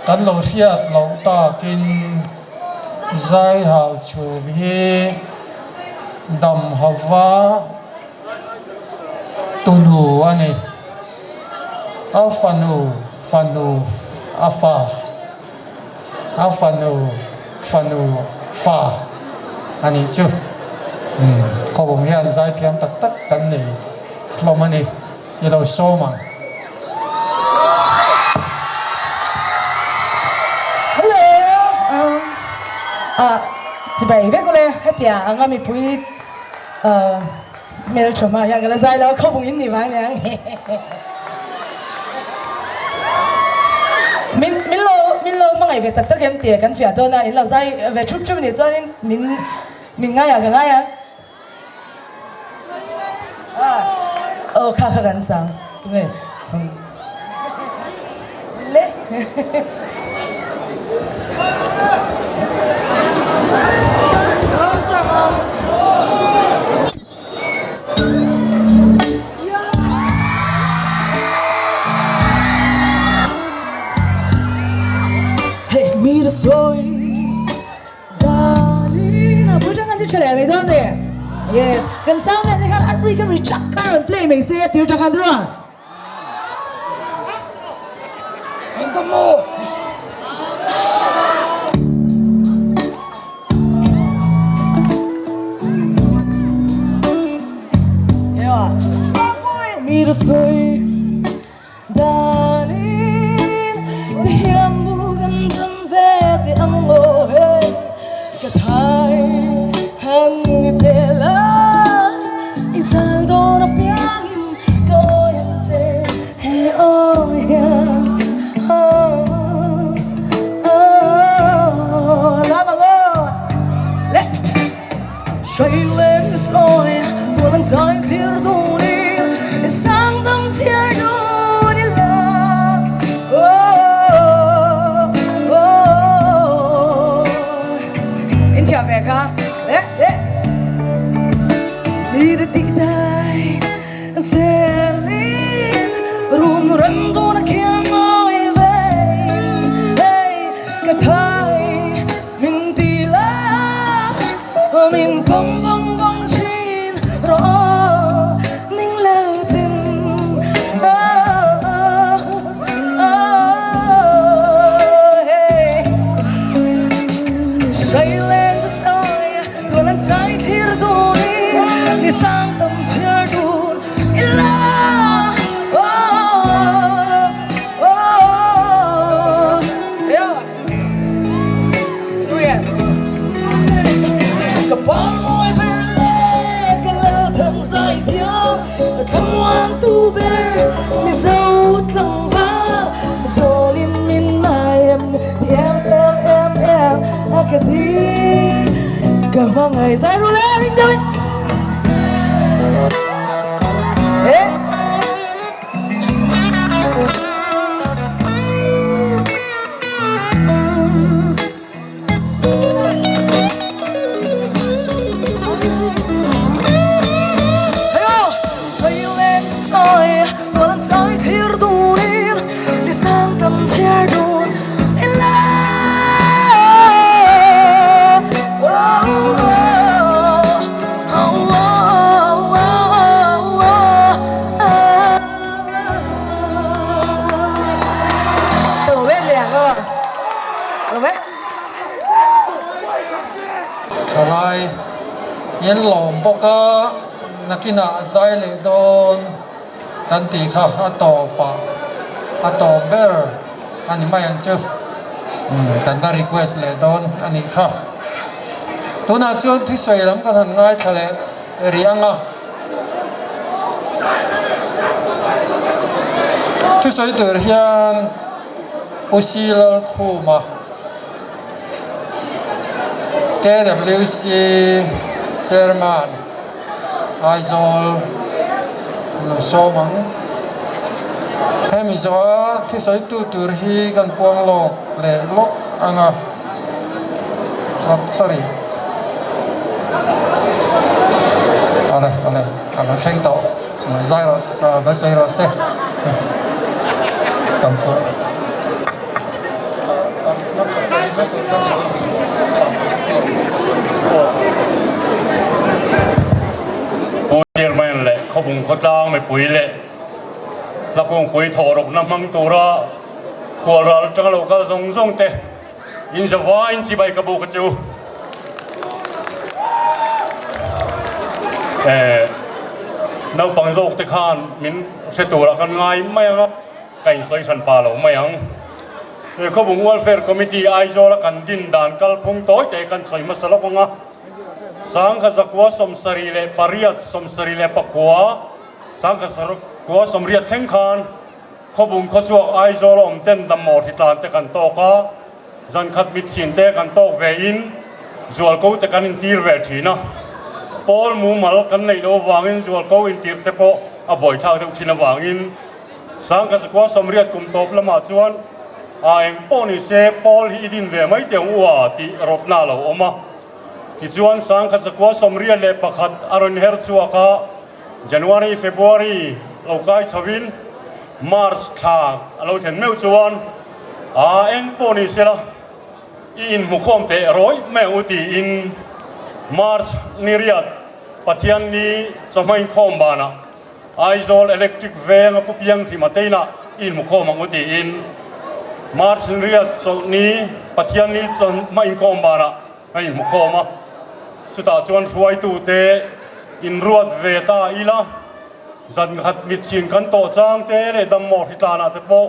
Kan lo hriat loh takin zai hau chhum hi dam hova tunu a ni. A fanu fanu a fa, a fanu fanu fa a nih chu. Umm khawbung hian zaithiam tak tak kan nei hlawm a ni. I lo sawm ang. Hello! Ah, chibai vek ule, hetia anga mipui hmeltha hma hian ka la zai lo a, khawbung in ni vang aniang. Min min lo min lo hmangaih ve tak tak em tih kan fiah dawn a, in lo zai ve thup thup anih chuanin min min ngai ah ka ngai ang. Aw kha kha kan sang tunge le Hey mi da sawi Darina bul tang an ti tha leh mai dawn ni. Yes, kan sound man te khan a ri ka ri chak kha rawn play mai se a tir tang khan rawh. Eng ka maw? Ewa, mi ra sawi. Danin ti hian bul kan ṭan ve teh ang aw hei ka thai han ni tel a i zal dawn apiangin ka awi ang che he aw hian aw aw lam ang aw le Hruai leng na chawi tuan an chai thlir dunin i sang dam chhiar dun i la oh oh In thiam ve kha le le Mi de tih dai zelin run rem dun a khiang mawi vein hey ka thai Min ti la, min pawm vawng vawng thin rawh ning lo tin hey. Say leng ta chawi tuan an chai thlir dunin ni sang tam chhiar dun ila oh oh yeah. Ka parmawi ber le ka lalthang zai thiam ka thlamuan tu ber Mizo tlangval Zawlin min mai em ti em em em em a ka ti ka hmangaih zai ru le ring deuhin eh. Lo e. Thalai in lawm bawk a, nakinah zai leh dawn kan tih kha a tawp ah a tawp ber a ni mai ang chu. Umm kan la request leh dawn a nih kha. Tunah chuan thusawi lam kan han ngaithla leh rih ang a. Thusawi tur hian Pu Silalkhuma KWC Chairman Aizawl lo sawm ang. Hemi zawha thusawi tu tur hi kan puang lawk leh lawk ang a. Oh sorry. Ale ale a lo thleng tawh. Zai rawh lo sawi rawh se. Tam pawh. Pu Chairman leh Khawbung khawtlang mipui leh Hlakungpui thawhrukna hmang tura khualral atanga lo kal zawng zawng te in zavaiin chibai ka buk a chu. Naupang zawk te khan min hre turah kan ngai mai ang a. Ka insawi hran pa lo mai ang. He Khawbung Welfare Committee Aizawl a kan din dan kalphung tawi te kan sawi hmasa lawk ang a. Sangkha zakua 78 74 sangkha zakua 80 thleng khan Khawbung khawchhuak Aizawl a awm ten dammaw hritlan te kan tawk a, zankhat mitchhin te kan tawk ve in zualko te kan intir ve thin a. Pawl mumal kan neih loh avangin zualko intir te pawh a buaithlak deuh thin avangin Sangkha zakua 80 kum tawp lamah chuan a eng pawh ni se Paul hi i din ve mai teh ang u a tih rawtna a lo awm a. Tichuan Sangkha zakua 81 a rawn her chhuak a, January, February lo kai chhovin March thla a lo thlen meuh chuan a eng pawh ni sela i inhmukhawm teh rawih mai ang u tiin March ni riat Pathian ni chawhma inkhawm banah Aizawl Electric Veng a pu piang hrim a teinah i inhmukhawm ang u tiin March riat chawlhni Pathianni chawlhma inkhawm banah a inhmukhawm a. Chutah chuan hruaitute inruat ve ta ila zan khat mitchhin kan tawh chang te leh dammaw hritlanah te pawh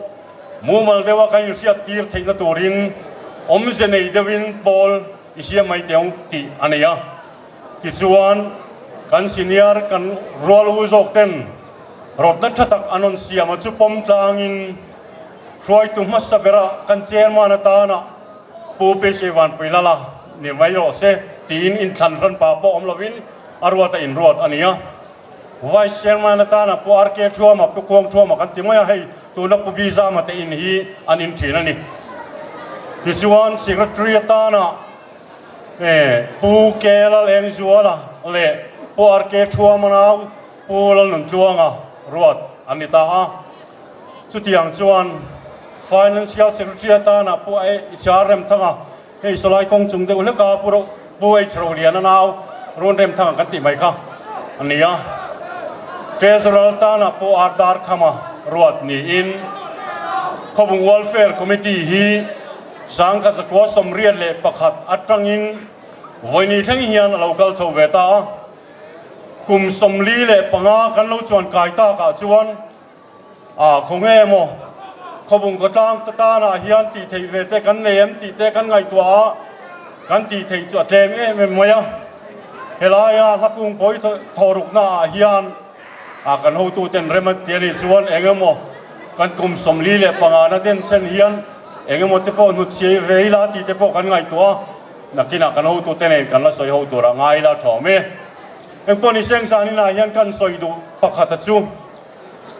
mumal deuha kan inhriat tir theihna turin awmze nei deuhin pawl i siam mai teh ang tih a nei a. Tichuan, kan senior kan rual u zawk ten rawtna tha tak an rawn siam a chu pawm tlangin hruaitu hmasa berah kan chairman atana Pu Pc Vanpuilala ni mai rawh se tiin inthlan hran pa pawh awm lovin a ruat a inruat a ni a. Vice chairman atana Pu RK Thuama, Pu Kuang Thuama kan ti mai a, hei tuna Pu Bizama te in hi an in thin a ni. Tichuan, secretary atana Pu K Lalengzuala leh Pu RK Thuamanau, Pu Lalnuntluanga ruat an ni ta a. Chutiang chuan Financial Secretary atana Pu HR Remthanga, hei sawlai kawng chung deuh hleka Pu Pu H Roliana nau Run Remthanga kan tih mai kha a ni a. Treasurer atana Pu R Darkhama ruat niin Khawbung Welfare Committee hi Sangkha zakua 81 atangin vawiini thleng hian a lo kal chho ve ta a. Kum 45 kan lo chuan kai takah chuan a khaw nge maw khawbung khawtlang ta tanah hian tih theih ve te kan nei em tih te kan ngaihtuah a, kan tih theih chu a tlem em em mai a. Helaia hla kung pawi thawhrukna ah hian a kan hotuten rem an ti a nih chuan eng emaw kan kum 45 na den chen hian eng emaw te pawh hnut chhiai ve ila tih te pawh kan ngaihtuah a, nakinah kan hotute nen kan la sawi ho tur a ngai ila thawm e. Engpawh ni seng zaninah hian kan sawi duh pakhat a chu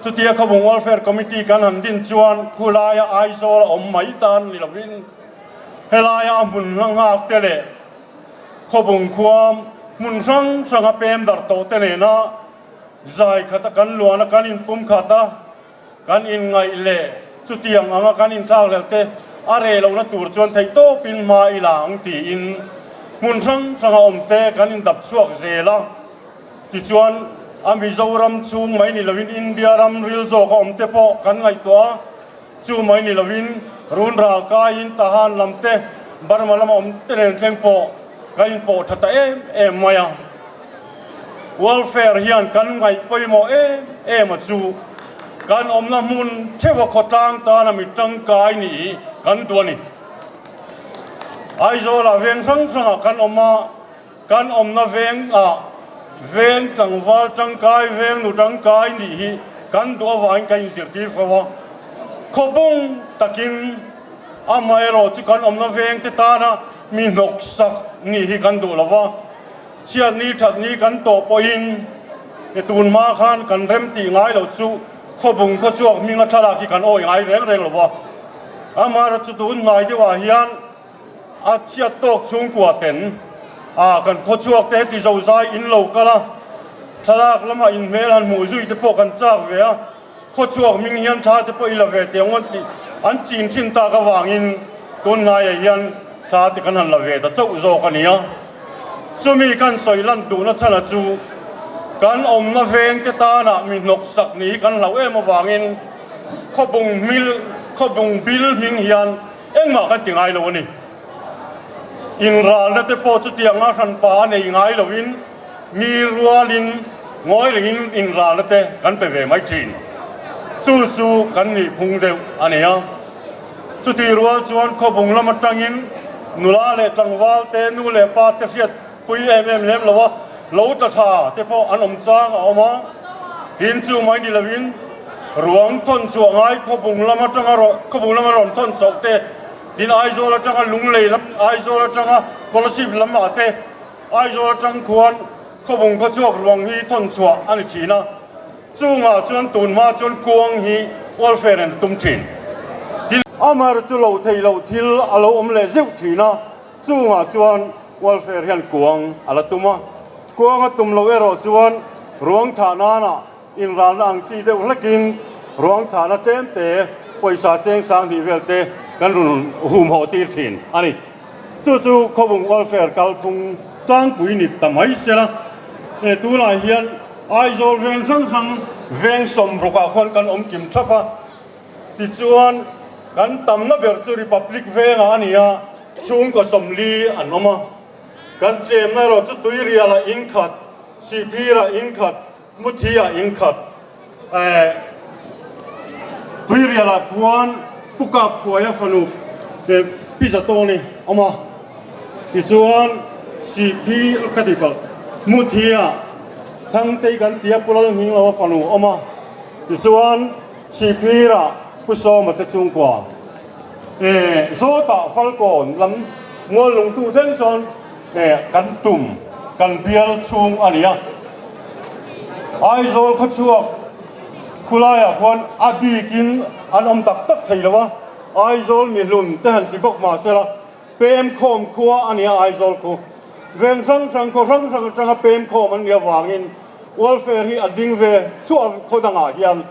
chutia Khawbung Welfare Committee kan han din chuan khulaia Aizawl a awm mai tan ni lovin helaia a hmun hla nghak te leh Khawbung khua hmun hrang hranga pem darh tawh te nena zai khata kan luan a kan inpum khat a, kan inngaih leh chutiang anga kan inthlak hlel te a reh lohna tur chuan theih tawpin hma i la ang tiin hmun hrang hranga awm te kan indap chhuak zel a. Tichuan a Mizoram chhung mai ni lovin India ram ril zawk a awm te pawh kan ngaihtuah a, chu mai ni lovin run ral kaiin Tahan lam te. Burma lama awm te nen thleng pawh kan inpawh tha ta em em mai a. Welfare hian kan ngaih pawimawh em em a chu kan awmna hmun theuha khawtlang tana mi tangkai nih hi kan duh a ni. Aizawlah veng hrang hrangah kan awm a, kan awmna vengah veng tlangval tangkai, veng nu tangkai nih hi kan duh avangin kan inzirtir fo a. Khawbung takin amaherawh chu kan awmna vengte tana mi hnawksak nih hi kan duh lo va. Chhiat ni that ni kan tawh pawhin e tun hma khan kan rem tih ngai lo chu khawbung khawchhuak hminga thlalak hi kan awi ngai reng reng lo va. Amaherawh chu tun hnai deuhah hian a chhiat tawk chhungkua ten a kan khawchhuak te heti zozai in lo kal a, thlalak lamah inhmel han hmuh zui te pawh kan chak ve a. Khawchhuak hming hian thla te pawh i la ve teh ang an tih an chin thin tak avangin tunlaiah hian thla te kan han la ve ta chauh zawk a ni a. Chumi kan sawi lan duhna chhan a chu kan awmna veng te tanah mi hnawksak ni hi kan hlauh em avangin khawbung hmil khawbung bil hming hian engmah kan ti ngai lo a ni. Inralna te pawh chutianga hranpa a nei ngai lovin Mi rualin ngawi rengin inralna te kan pe ve mai thin. Chu chu kan nih phung deuh a ni a. Chutih rual chuan khawbung lam atangin nula leh tlangval te, nu leh pa te hriat pui em em lem lo a, lo tla thla te pawh an awm chang a awm a. Tin chu mai ni lovin ruang thawn chhuah ngai khawbung lam atanga khawbung lama rawn thawn chauh te, tin Aizawl atanga Lunglei lam, Aizawl atanga Kolasib lamah te, Aizawl atang khuan khawbung khaw chhuak ruang hi thawn chhuah a ni thin a, chungah chuan tun hma chuan kuang hi welfare in a tum thin. Thil amar chu lo thei loh thil a lo awm leh zeuh thin a, chungah chuan welfare hian kuang a la tum a, kuang a tum loh erawh chuan ruang thah nana inralna ang chi deuh hlekin ruang thahna tlem te, pawisa cheng sang hnih vel te kan rawn humhawh tir thin a ni. Chu chu Khawbung Welfare kalphung tlangpui ni ta mai sela, he tunah hian Aizawl veng hrang hrang veng sawmrukah khuan kan awm kim thap a, tichuan kan tamna ber chu Republic vengah a ni a, chhungkaw 40 an awm a, kan tlemna erawh chu Tuirialah inkhat, Sihphirah inkhat, Muthi-ah inkhat, eh, Tuirialah khuan Pu Kap Khuaia fanu eh, Pi Zatawni awm a, tichuan Sihpi ka ti palh, Muthi-ah Thangtei kan tia Pu Lalnghingloa fanu awm a, tichuan Sihphirah Pu Sawma te chhungkua eh, Zawtah Falkawn lam Muallungtu thleng sawn eh kan tum kan bial chhung a ni a. Aizawl khawchhuak khulaiah khuan a bikin an awm tak tak thei lo a, Aizawl mihlun te han ti bawk mah sela pem khawm khua a ni a Aizawl khu. Veng hrang hrang khaw hrang hrang atanga pem khawm an nih avangin welfare hi a ding ve thuah khaw dangah hian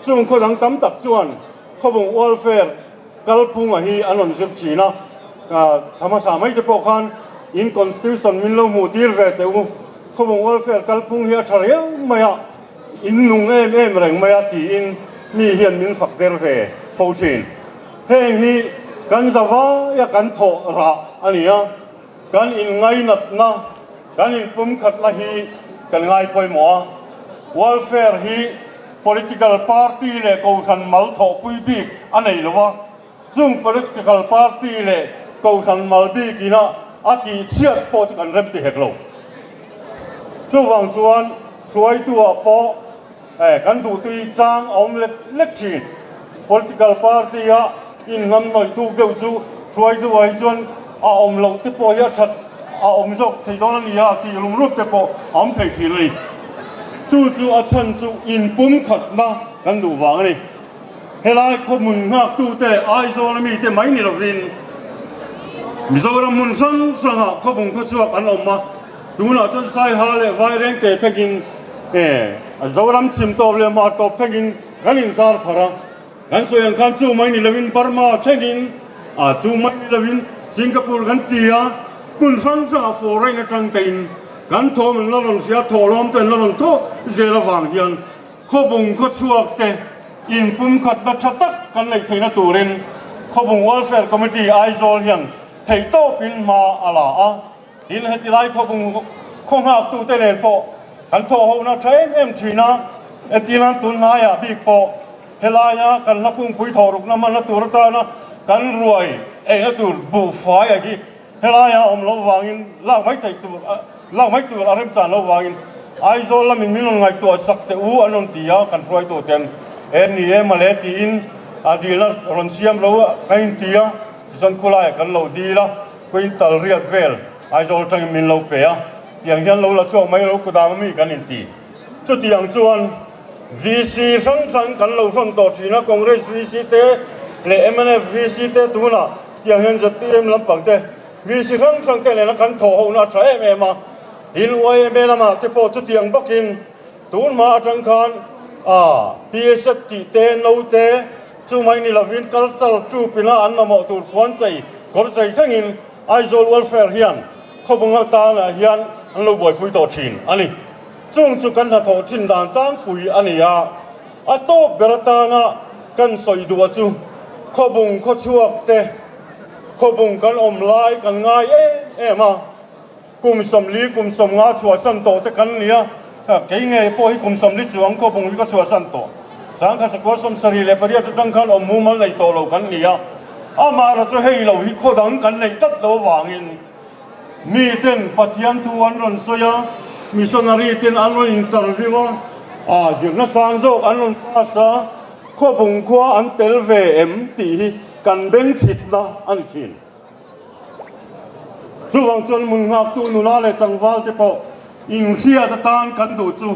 chung khaw dang tam tak chuan khawbung welfare Kalphunga hi an rawn zir thin a, thla hmasa mai te pawh khan in constitution min lo hmuh tir ve teh u, khawbung welfare kalphung hi a tha riau mai a, in nung em em reng mai a tiin mi hian min fak der ve fo thin. Heng hi kan zavaia kan thawh rah a ni a, kan inngainatna, kan inpumkhatna hi kan ngai pawimawh a, welfare hi Political party leh kohhran mal thawhpui bik a nei lo a, chung political party leh kohhran mal bik ina a tih chhiat pawh chu kan rem ti hek lo. Chuvang chuan hruaitu-ah pawh kan duhtui chang a awm lek lek thin. Political party-a inngam nawih tuk deuh chu hruaitu-ah hi chuan a awm loh te pawh hi a that a awm zawk thei dawn a ni a tih rum rup te pawh a awm thei thin a ni. Chu chu a chhan chu inpum khatna kan duh vang a ni. Helai khawhmun nghaktute leh Aizawl mite mai ni lovin Mizoram hmun hrang hrangah khawbung khawchhuak an awm a, tunah chuan Saiha leh Vairengte thlengin Zoram chhim tawp leh hmar tawp thlengin kan inzar pharh a. Kan sawi ang khan chu mai ni lovin Burma thlengin a chu mai ni lovin Singapore kan ti a, hmun hrang hrangah foreign atang tein kan thawm an la rawn hria, thawhlawm te an la rawn thawh zel avang hian khawbung khawchhuak te inpumkhatna tha tak kan neih theihna turin Khawbung Welfare Committee Aizawl hian. Theihtawpin hma a la a, tin heti lai khawbung khaw nghaktute nen pawh kan thawhhohna tha em em thin a, entirnan tunhnaiah bik pawh helaia kan hla kungpui thawhrukna hmanna tur atana kan ruai eina tur buhfai a hi helaia awm loh vangin lak mai theih tur lak mai tur a remchan loh vangin Aizawl lamin min rawn ngaihtuah sak teh u an rawn ti a, kan hruaituten em ni e mawle tiin a dilna rawn siam lo ka inti a. Tichuan khulaiah kan lo dil a, quintal riat vel Aizawl atangin min lo pe a, tiang hian lo la chhuak mai lo kudam ami kan inti. Chutiang chuan VC hrang hrang kan lo hrawn tawh thin a, Congress VC te leh mnf VC te tunah tiang hian zpm lampang te VC hrang hrang te nena kan thawh hohna a tha em em a, tin yma lamah te pawh chutiang bawkin tun hma atang khan PSF tih te, no te, Chu mai ni lovin cultural troupe ina an mamawh tur puan chei kawr chei thlengin Aizawl Welfare hian khawbung atanah hian an lo buaipui tawh thin a ni. Chung chu kan hnathawh thin dan tlangpui a ni a, a tawp ber atana kan sawi duh chu khawbung khawchhuak te khawbung kan awm lai kan ngai em em a. Kum 40 kum 50 chhuahsan tawh te kan ni a, kei ngei pawh hi kum 40 chuang khawbung hi ka chhuahsan tawh. 1978 atang khan awm mumal nei tawh lo kan ni a, amah erawh chu hei lo hi khaw dang kan neih tlat lo avangin miten Pathian thu an rawn sawi a, missionary ten an rawn interview a, ah zirna sang zawk an rawn pass a, khawbung khua an tel ve em tih hi kan bengchhitna a ni thin. Chuvang chuan mun nghaktu nula leh tlangval te pawh inhriat atan kan duh chu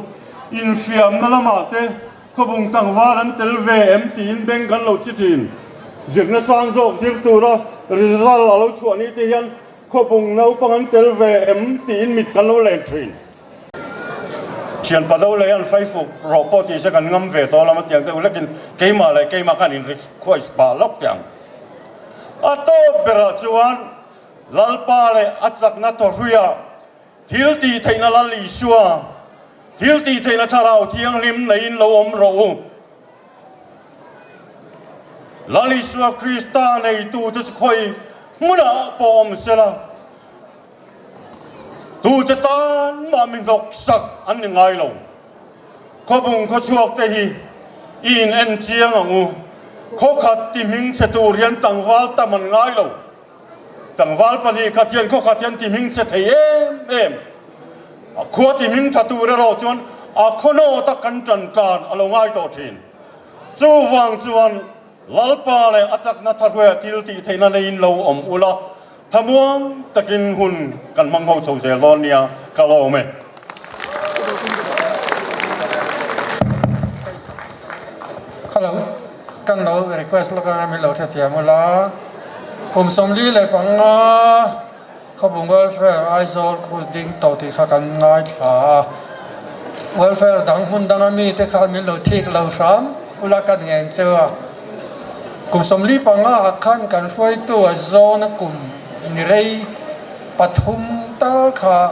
infiamna lamah te khawbung tlangval an tel ve em tiin beng kan lo chi thin. Zirna sang zawk zir tura result a lo chhuah ni te hian khawbung naupang an tel ve em tiin mit kan lo len thin. Thian pado leh an faifuk rawh pawh tih se kan ngam ve tawh lama tiang deuh hlekin keimah leh keimah khan in request pah lawk teh ang. A tawp berah chuan Lalpa leh a chakna tawhruia thil tih theihna Lal Isua, thil tih theihna Thlarau Thianghlim neiin lo awm rawh u. Lal Isua Krista neitute chu khawi hmunah pawh awm sela, tute tan mah mi hnawksak an ni ngai lo. Khawbung khawchhuak te hi i in en chiang ang u. Khawkhat ti hming chhe tur hian tlangval tam an ngai lo. Tlangval pahnih khat hian khawkhat hian ti hming chhe thei em em. A khua ti hming tha tur erawh chuan a khaw nawt a kan tan tlan a lo ngai tawh thin. Chuvang chuan Lalpa leh a chakna thahruaia thil tih theihna neiin lo awm ula, thamuang takin hun kan hmang ho chho zel dawn nia ka lawm e. Hello, kan lo request lawk anga min lo hrethiam ula, kum 45 Khawbung Welfare Aizawl khu ding tawh tih kha kan ngaithla a, Welfare dang hmun danga mite kha min lo thik lo hram ula kan ngen cheu a. Kum 45 ah khan kan hruaitu a zawn a kum ni rei pathum tal kha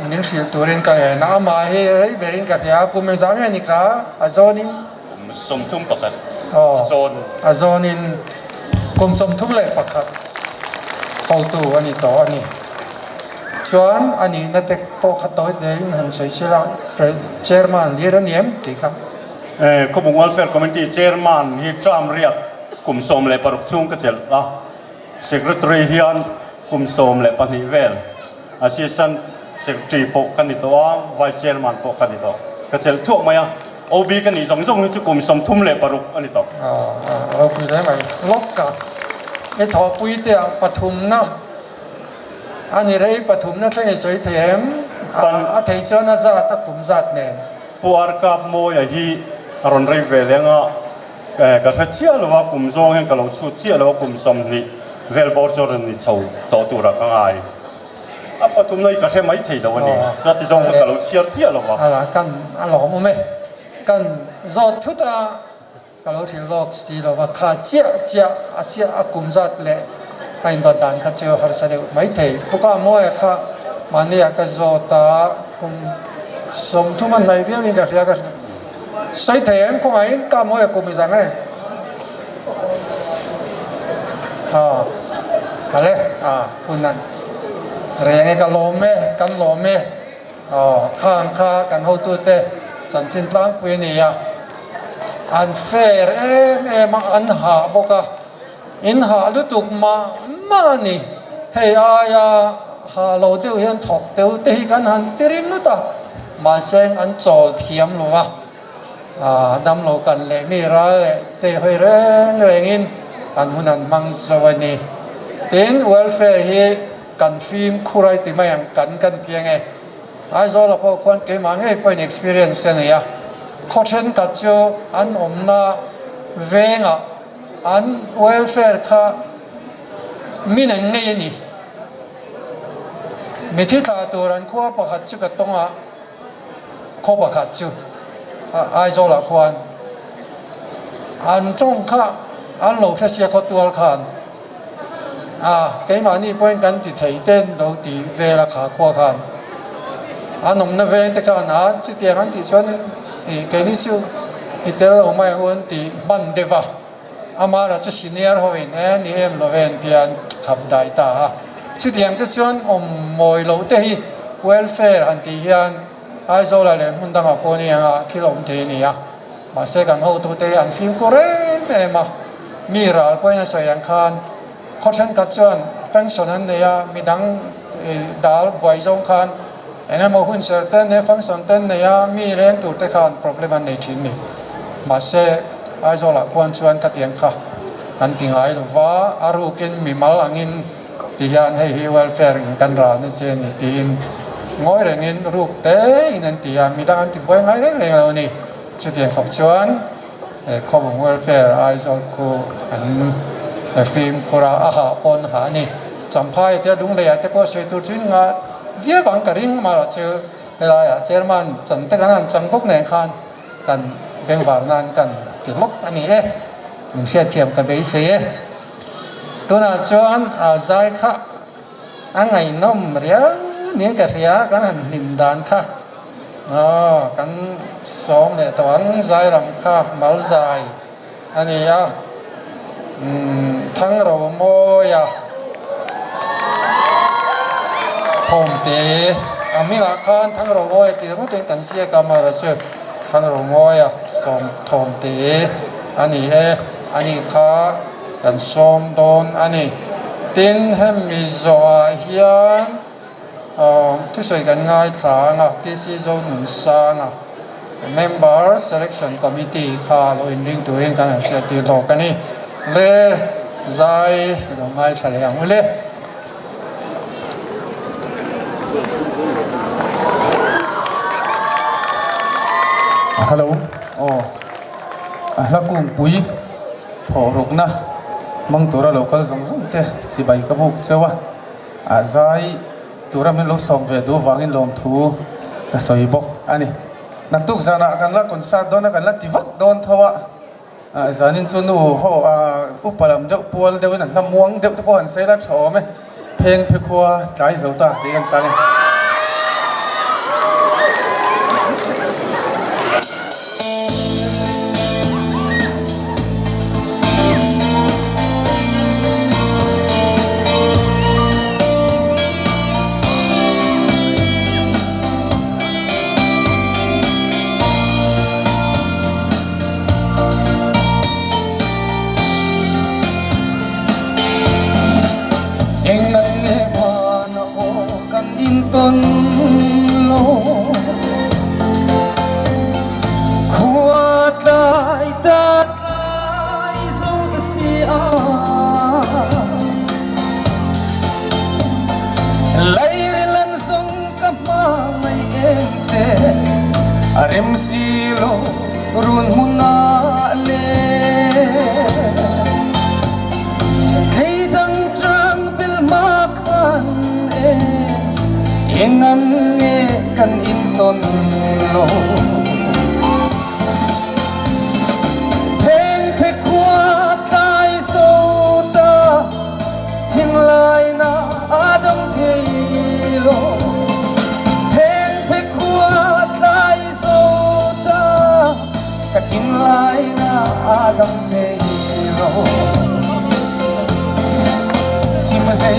min hrilh turin ka en a, amah hi rei berin ka hria a, kum engzah nge ni kha a zawnin? Kum 31 a zawn. A zawnin kum 31 hotu a ni tawh a ni. Chuan a nihna te pawh kha tawi tein han sawi sila Chairman lir a ni em tih kha. Khawbung Welfare Committee Chairman hi term riak kum 16 chhung ka chelh a, Secretary hian kum 12 vel Assistant Secretary pawh ka ni tawh a, Vice Chairman pawh ka ni tawh. Ka chelh thuak mai a. OB ka nih zawng zawng hi chu kum 36 a ni tawh. A ropui hle mai. Lawk ka i thawhpui te ah pathumna a ni rei pathumna thleng i sawi thei em? A thei chuan a zat a kum zat nen. Pu Arkap Mawia hi a rawn rei ve leng a, ka hre chiah lo a, kum zawng hian ka lo chhut chiah lo a, kum 20 vel bawr chu a rawn ni chho tawh turah ka ngai. A pathumna hi ka hre mai thei lo a ni. Chuan ti zawng kha ka lo chhiar chiah lo va. Ala kan a lawm awm e. Kan zawt thut a, ka lo hrilh lawk si lo va, kha chiah chiah a chiah a kum zat leh a indawt dan kha chu harsa deuh mai thei. Pu Ka Mawia kha mahni ah ka zawt a, kum 30 a hnaih viau in ka hria ka sawi thei em khawngaihin Ka Mawia kum i zang e. Hale a hun an reng e ka lawm e kan lawm e aw khang kha kan hotute chanchin tlangpui a ni a an fair em em a an hah bawk a in hah lutuk mah mah a ni hei aia hah lo deuh hian thawk teuh te hi kan han ti ringawt a mahse an chawl thiam lo va. Damlo kan leh mi ral leh te hawi reng rengin an hun an hmang zo a ni. Tin, welfare hi kan fimkhur a ti mai ang kan kan ti ange. Aizawla pawh khuan keimah ngei pawhin experience ka nei a, khaw thenkhat chu an awmna vengah an welfare kha min an ngei a ni. Mithi thlah tur an khua pakhat chu ka tawng a. Khaw pakhat chu Aizawlah khuan an tawng kha an lo hre sia khaw tual khan a keimahni pawhin kan ti thei ten lo ti vel a kha khua khan an awmna veng te khan a chutiang an tih chuanin ih keini chu i tel lo mai ang u an ti hman deuh a. Amara chu senior ho in e ni em lo ve an tia an khap dai ta a. Chutiang te chuan awm mawi lo te hi welfare han tih hian Aizawlah leh hmun dangah pawh ni anga thil awm thei a ni a. Mahse kan hotute hi an fimkhur em em a. Mi ral pawhin a sawi ang khan khaw thenkhat chuan function an nei a, midang dal buai zawng khan eng emaw hun ser te an nei a, function te an nei a, mi leng tur te khan problem an nei thin ni. Mahse Aizawlah khuan chuan ka tiang kha an ti ngai lo va, a rukin mimal angin ti hian hei hi welfare in kan ral nasa a ni tiin ngawi rengin ruk te in an ti a, midang an ti buai ngai reng reng lo a ni. Chutiang khawp chuan Khawbung welfare Aizawl khu an fimkhur a, a hah pawn hah a ni. Champhai te Lungleiah te pawh sawi tur chu in ngah viau ang ka ring amaherawhchu helaiah chairman chan te kan han chang bawk nen khan Kan bengvar nan kan ti lawk a ni e, min hriatthiam ka beisei e. Tunah chuan zai kha a ngaihnawm riau niin ka hria, kan han hlim dan kha aw kan sawm leh tawh ang, zai lam kha mal zai a ni a, Thangro Mawia Thawmte a hmingah khan Thangro Mawia tih ringawtin kan ziak a, amaherawhchu Thangro Mawia Thawmte a ni e, a ni kha kan sawm dawn a ni. Tin, hemi zawhah hian thusawi kan ngaithla ang a, TC Zonunsanga. Member Selection Committee kha lo inring turin kan han hriattir lawk a ni. Le zai i lo ngaithla leh ang u le. Hello aw a hla kungpui thawh rukna hmang tura lo kal zawng zawng te chibai ka buk cheu a a zai Tura min lo sawm ve duh vangin lawmthu ka sawi bawk a ni. Naktuk zanah kan la concert dawn a, kan la ti vak dawn tho a, zanin chu nu ho upa lam deuh pual deuhin an hla muang deuh te pawh han sawi la tha awm e, pheng phe khua tlai zo ta tih kan sang e. England nge hmana aw kan intawn lo Khua tlai ta tlai zo ta si a Lairil an zawng ka hma mai em che A rem si lo run hmun ah le Thei dang tang bel hma khan e Eng an nge kan intawn lo Theng phe khua tlai zo ta Thinlai na a dam thei lo Theng phe khua tlai zo ta Ka thinlai na a dam thei lo Chim hlei.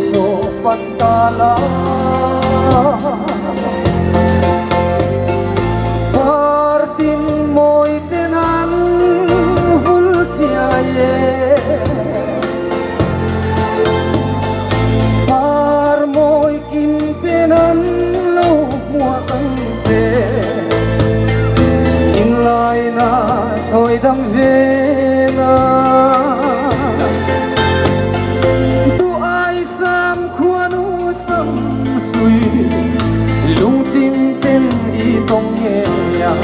So pantala Partin mawi te nan vul chiai e Par mawi kim te nan lo hmuak ang che Thinlaina thawi dam ve na Duh ai sam khuanu sam sui lungchim ten i tawng ngei ang.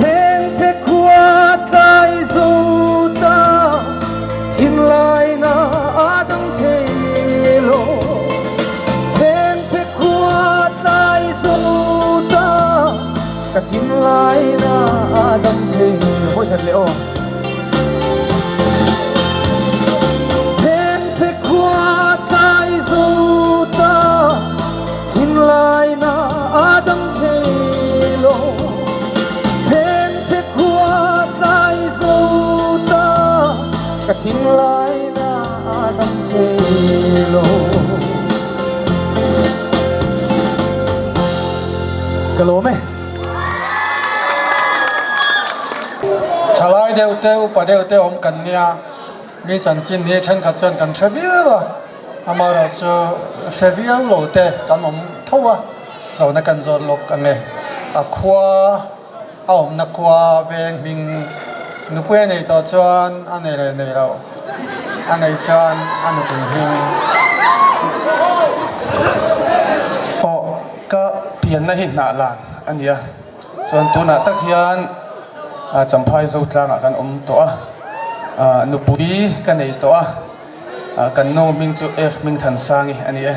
Thengphe khua tlai zo ta thinlaina a dang thei lo. Thengphe khua tlai zo ta ka thinlaina a dang thei lo. Hawi that leh aw. Thengphe khua tlai zo ta thinlaina a dang thei lo. Thengphe khua tlai zo ta ka thinlaina a dang thei lo. Ka lawm e. Thalai deuh te, upa deuh te awm kan nia, mi chanchin hi thenkhat chuan kan hre viau a, amaherawhchu hre viau lo te kan awm tho a, zawhna kan zawt lawk ang e. A khua, a awmna khua veng hming nupui a nei tawh chuan a nei leh nei lo, a neih chuan a nupui hming. Aw, ka pianna hi hnah lan a nia. Chuan tunah tak hian Champhai Zotlangah kan awm tawh a, nupui ka nei tawh a, kan nu hming chu F Hmingthansangi a ni e.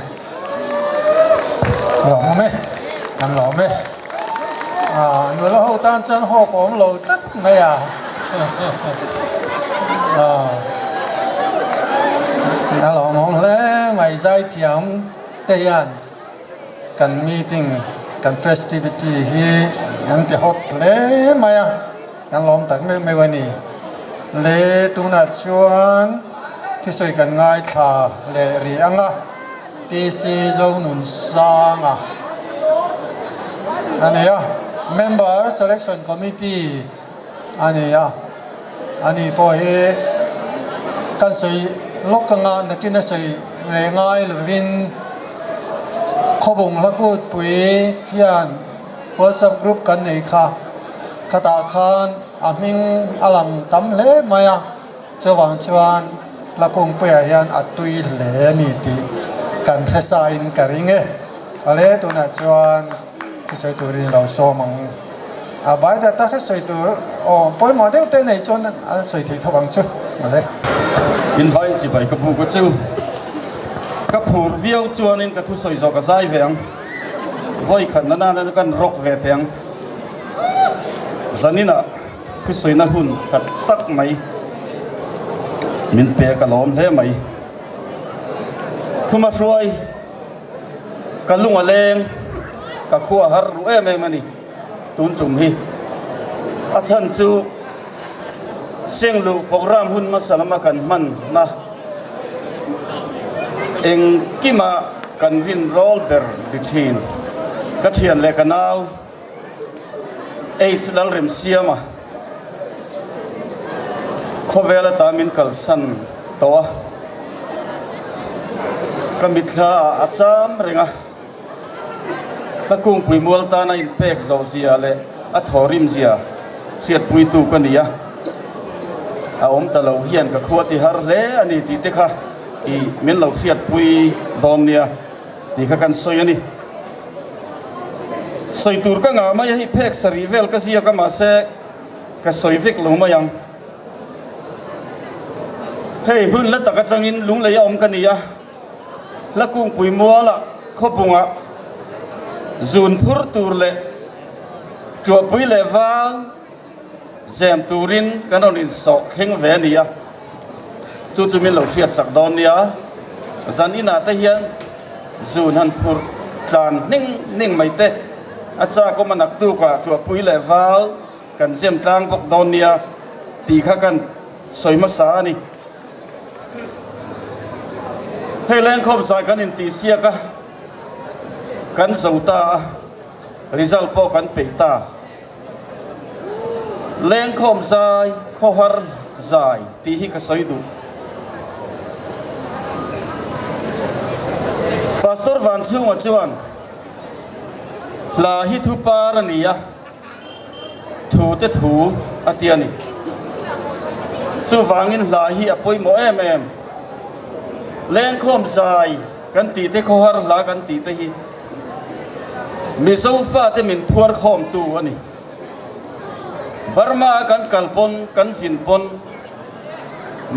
Ka lawm e, kan lawm e. Nula ho tan chuan hawk a awm lo tlat mai a. A lawmawm hle mai zaithiam te hian. Kan meeting, kan festivity hi an ti hot hle mai a, kan lawm tak meuh meuh a ni. Le tunah chuan thusawi kan ngaithla leh rih ang a, PC Zonunsanga a ni a, Member Selection Committee a ni a, ani pawh hi kan sawi lawk anga nakin a sawi leh ngai lovin khawbung hla kutpui hian WhatsApp group kan nei kha khatah khan a hming a lang tam hle mai a, chuvang chuan hla kungpuiah hian a tui hle a ni tih kan hre sain ka ring e. Awle tunah chuan thusawi turin i lo sawm ang. A bai dat a hre sawi tur aw pawimawh deuh te nei chuan a sawi theih tho ang chu mawle. In vai chibai ka buk a chu. Ka phur viau chuanin ka thusawi zawh ka zai ve ang. Vawi khat na nana chu kan rock ve teh ang. Zaninah thusawina hun that tak mai min pek a lawm hle mai. Thuma hruai. Ka lung a leng, ka khua a har ru em em a ni tun tum hi. A chhan chu Sengluh program hun hmasa lama kan hmanna engkima kan rin rawl ber ri thin. Ka thian leh ka nau H Lalremsiama khawvel ata min kalsan tawh a, ka mitthla ah a cham reng a, ka kungpui mual tana inpek zawh zia leh a thawrim zia hriatpuitu ka ni a, a awm ta lo hian ka khua ti har hle a ni tih te kha i min lo hriatpui dawn nia tih kha kan sawi a ni. Sawi tur ka ngah mai a, hei phek sarih vel ka ziak a mahse ka sawi vek lo mai ang. Hei hmun la tak atangin lunglei a awm ka ni a, la kungpui mualah khawpungah zun phur tur leh tuahpui leh val zem turin kan rawn insawh thleng ve a ni a, chu chu min lo hriatsak dawn nia. Zan inah te hian zun han phurh tlan hning hning mai te a chak awm a naktukah tuahpui leh val kan zem tlang bawk dawn nia tih kha kan sawi hmasa a ni. Hei lengkhawm zai kan intihsiak a, kan zo ta a, result pawh kan peih ta. Lengkhawm zai, khawhar zai tih hi ka sawi duh. Pastor Vanchhunga chuan hla hi thu par a ni a, thu te thu a ti a ni. Chuvangin hla hi a pawimawh em em. Lengkhawm zai kan tih te, khawhar hla kan tih te hi Mizo fate min phuar khawmtu a ni. Burma a kan kal pawn, kan zin pawn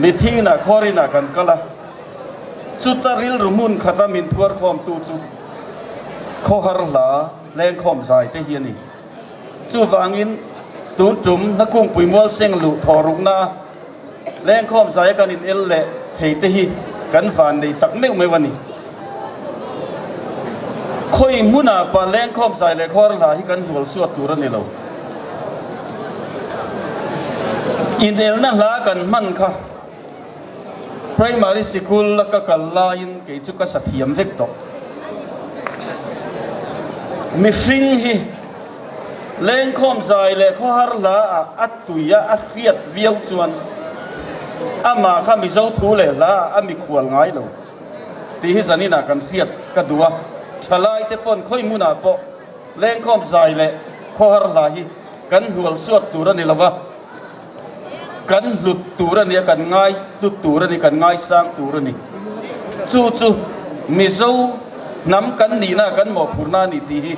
mithi inah khuar inah kan kal a, chuta rilru hmun khata min phuar khawmtu chu khawhar hla lengkhawm zai te hi a ni. Chuvangin tun tum Hlakungpui Mualseng luh thawh rukna a lengkhawm zai a kan in el leh thei te hi kan van nei tak meuh meuh a ni. Khawi hmunah pa lengkhawm zai leh khuar hla hi kan hnual suat tur a ni lo. Inelna hla kan hman kha Primary sikul a ka kal laiin kei chu ka sa thiam vek tawh. Mihring hi lengkhawm zai leh khawhar hla ah a tui a a hriat viau chuan amah kha Mizo thu leh hla ah a mikhual ngai lo tih hi zaninah kan hriat ka duh a. Thalai te pawn khawi hmunah pawh lengkhawm zai leh khawhar hla hi kan hnual suat tur a ni lo a. Kan hlut tur a nia, kan ngai hlut tur a ni, kan ngaisang tur a ni. Chu chu Mizo hnam kan nihna, kan mawhphurhna a ni tih hi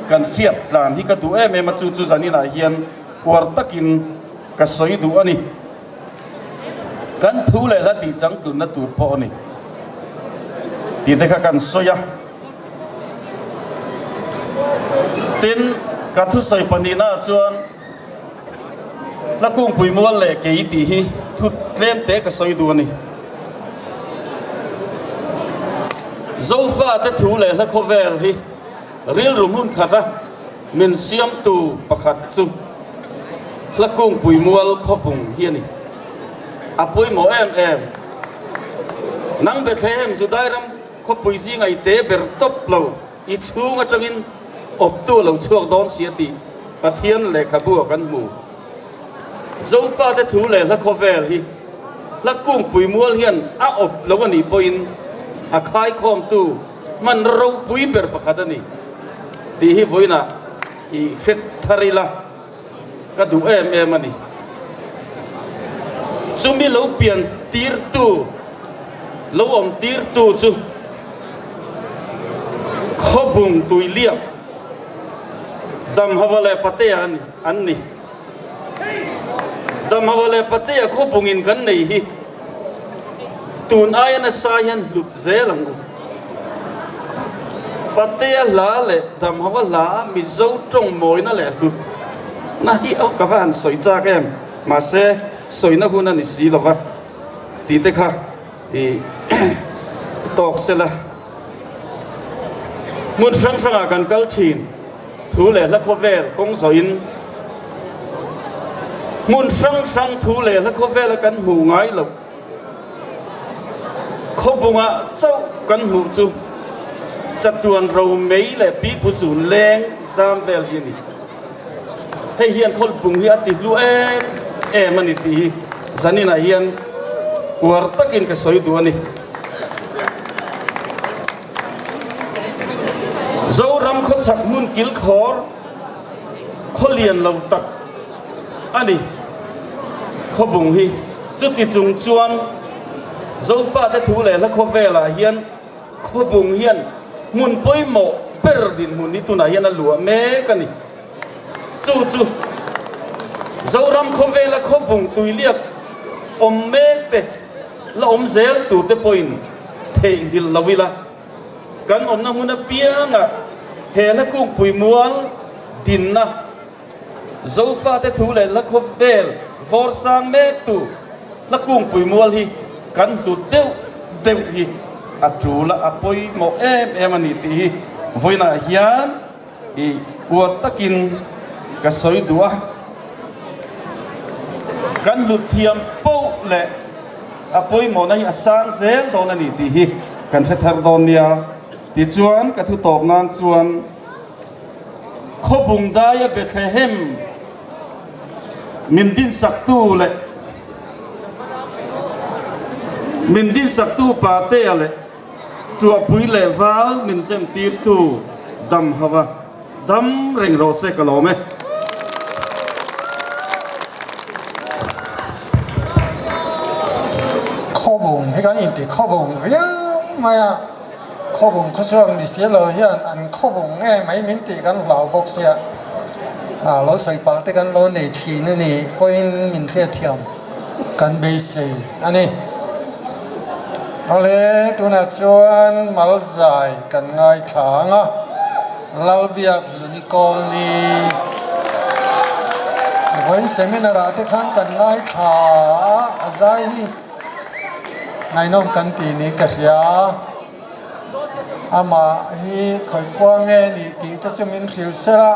kan hriat tlan hi ka duh em em a, chu chu zaninah hian uar takin ka sawi duh a ni. Kan thu leh hla tih changtlunna tur pawh a ni tih te kha kan sawi a. Tin, ka thusawi pahnihnaah chuan, Hla kungpui mual leh kei tih hi thu tlem te ka sawi duh a ni. Zofate thu leh hla khawvel hi rilru hmun khata min siamtu pakhat chu hla kungpui mual khawpung hi a ni. A pawimawh em em. Nang Bethlehem Judai ram khawpui zinga i te ber tawp lo. I chhung atangin awptu a lo chhuak dawn si a tih Pathian lehkhabu ah kan hmu. Zofate thu leh hla khawvel hi hla kungpui mual hian a awp lo a nih pawhin a khaikhawmtu hman ropui ber pakhat a ni tih hi vawiinah i hre thar ila ka duh em em a ni. Chumi lo pian tirtu, lo awm tirtu chu Khawbung Tuiliak, Damhava leh Patea an ni. Damhava leh Patea khawbungin kan nei hi tun aia nasa hian hlut zel ang u. Patea hla leh Damhava hla a Mizo tawng mawina leh hlut na hi aw ka va han sawi chak em, mahse sawina hun a ni si lo va tih te kha i tawk sela. Hmun hrang hrangah kan kal thin, thu leh hla khawvel kawng zawhin hmun hrang hrang thu leh hla khawvela kan hmuh ngai loh. Khawbungah chauh kan hmuh chu chatuan ro mei leh pipu zun leng zam vel hi a ni. Hei hian khawlpung hi a ti hlu em em a ni tih hi zaninah hian uar takin ka sawi duh a ni. Zoram khawchhak hmun kilkhawr khaw lian lo tak a ni. Khawbung hi chuti chung chuan Zofate thu leh hla khawvelah hian Khawbung hian hmun pawimawh ber dinhmun hi tunah hian a luah mek a ni. Chu chu Zoram khawvela Khawbung tuiliak awm mek te la awm zel tur te pawhin theihnghilh lo ila. Kan awmna hmun apiangah he hla kungpui mual dinna Zofate thu leh hla khawvel vawr sang mek tu hla kungpui mual hi kan hlut deuh deuh hi a tul a, a pawimawh em em a ni tih hi vawiinah hian i uar takin ka sawi duh a. Kan hlut thiam poh leh a pawimawhna hi a sang zel dawn a ni tih hi. kan hre thar dawn nia. Tichuan, ka thu tawp nan chuan Khawbung daia Bethlehem min dinsaktu leh min dinsaktu Patea leh Tuahpui leh val min zem tirtu dam ho a, dam reng rawh se ka lawm e. Khawbung hi kan inti khawbung viau mai a, khawbung khawchhuak ni si lo hian an khawbung nge mai min tih kan hlau bawk sia, a lo sawi palh te kan lo nei thin a ni pawhin min hriatthiam kan beisei a ni. Awle, tunah chuan Malzai kan ngaithla ang a, Lalbiak Lunikawl ni vawiin seminar ah te khan kan ngaithla a, a zai hi ngaihnawm kan tih niin ka hria. Amah hi khawikhua nge nih tih te chu min hrilh ser a,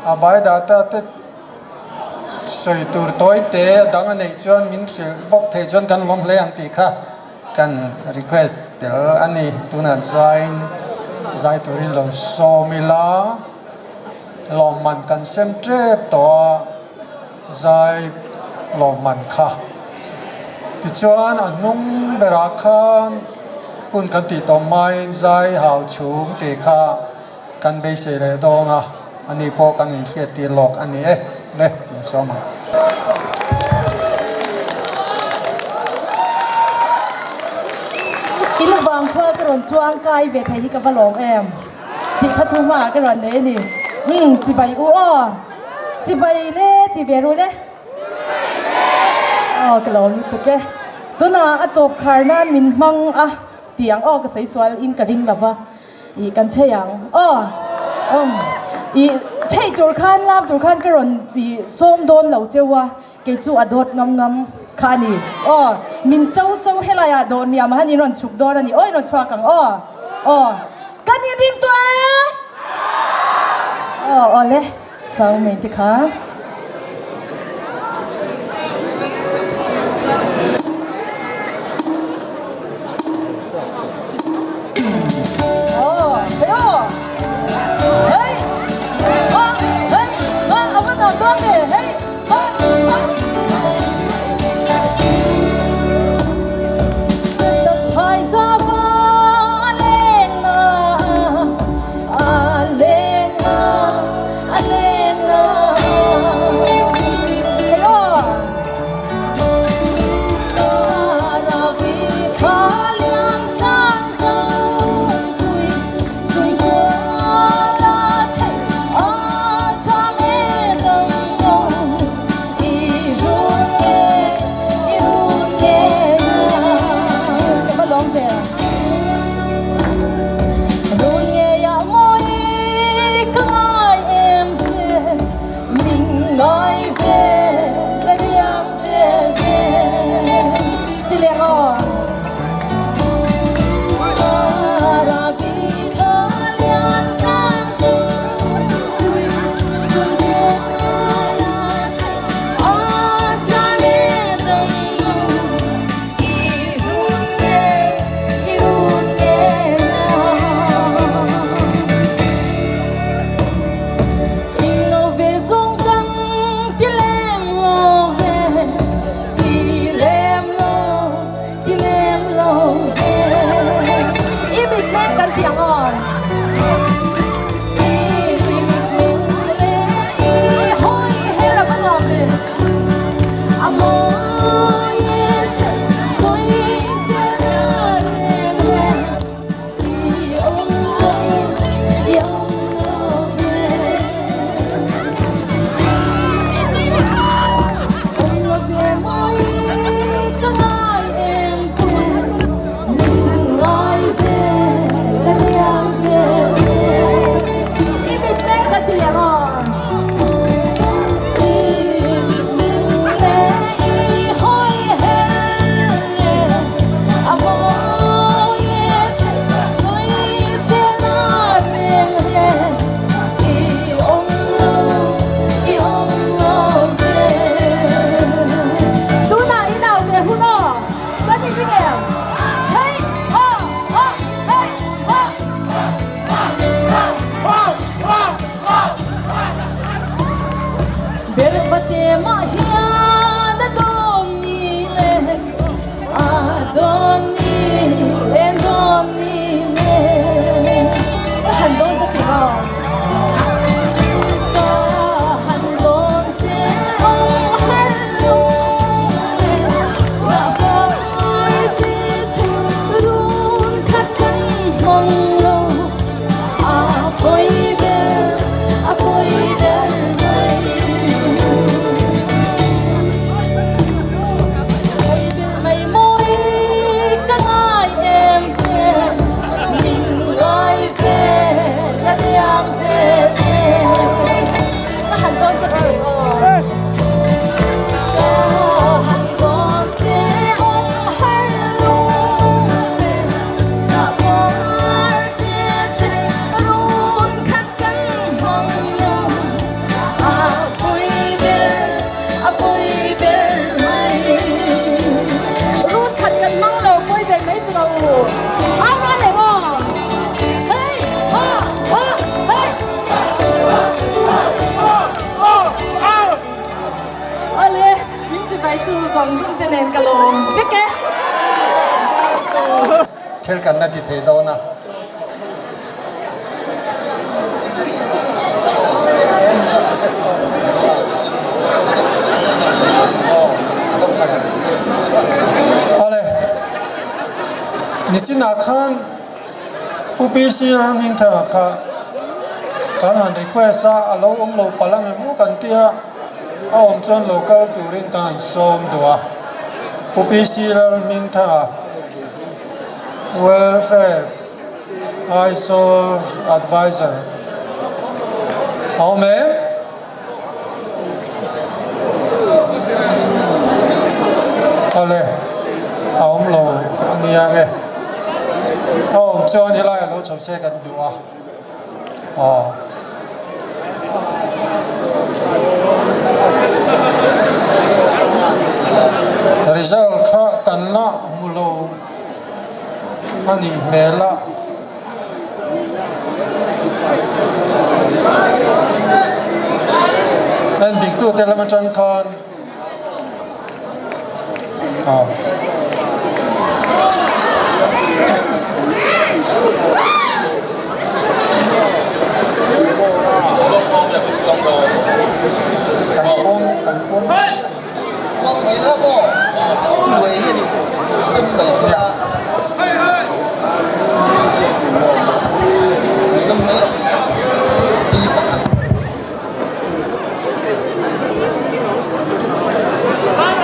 a bai data te Sawi tur tawi te a dang a neih chuan min hrilh bawk theih chuan kan lawm hle ang tih kha kan request tel a ni. Tunah chuan zai turin lo sawm ila, lawmman kan sem tep tawh a, zai lawmman kha. Tichuan a hnung berah khan hun kan tih tawh hmain zai hau chhung tih kha Kan beisei leh dawn a, ani pawh kan inhriat tir lawk a ni e, le tih a sawm ang. In vang khua ka rawn chuang kai ve thei hi ka va lawm em tih kha thu hmaah ka rawn nei a ni. Umm chibai u aw, chibai le ti ve ru le. Aw ka lawm lutuk e. Tunah a tawp khar nan min hmang a tih ang aw ka sawi sual in ka ring lova. Ih kan chei ang aw umm ih chei tur khan lam tur khan ka rawn ih sawm dawn lo cheu a kei chu a dawt ngam ngam kha a ni aw min cho cho helai ah dawh niam ah han in rawn chhuk dawn a ni aw in rawn chhuak ang aw aw kan in ring tawh em aw aw le sang mai te kha. mang lo a pawi ber a pawi ber mai. Pawi ber mai mawi ka ngai em che min ngai ve ka riang ve che ka han dawn che thei aw. Ka han dawn che awm har lung nen ka kawr te che run khat kan hmang lo a pawi ber a pawi ber mai. Run khat kan hmang lo pawi ber mai chu lo u au rual leh maw hei ha ha hei. Awle, min chibai tu zawng zawng te nen ka lawm vek e. Thil kan la ti thei dawn a. Awle, nichinah khan Pu PC Ramhmingthanga kha kan han request a, a lo awm lo palh ang em kan tia, a awm chuan lo kal turin ka han sawm duh a. Pu PC Ramhmingthanga Welfare Aizawl Advisor a awm em? Awle, a awm lo a nia nge. A awm chuan helai a lo chho se kan duh a. Aw. Result kha kan la hmu lo a nih hmel a. En dik tu te lam atang khan aw. Kan pawm kan pawm.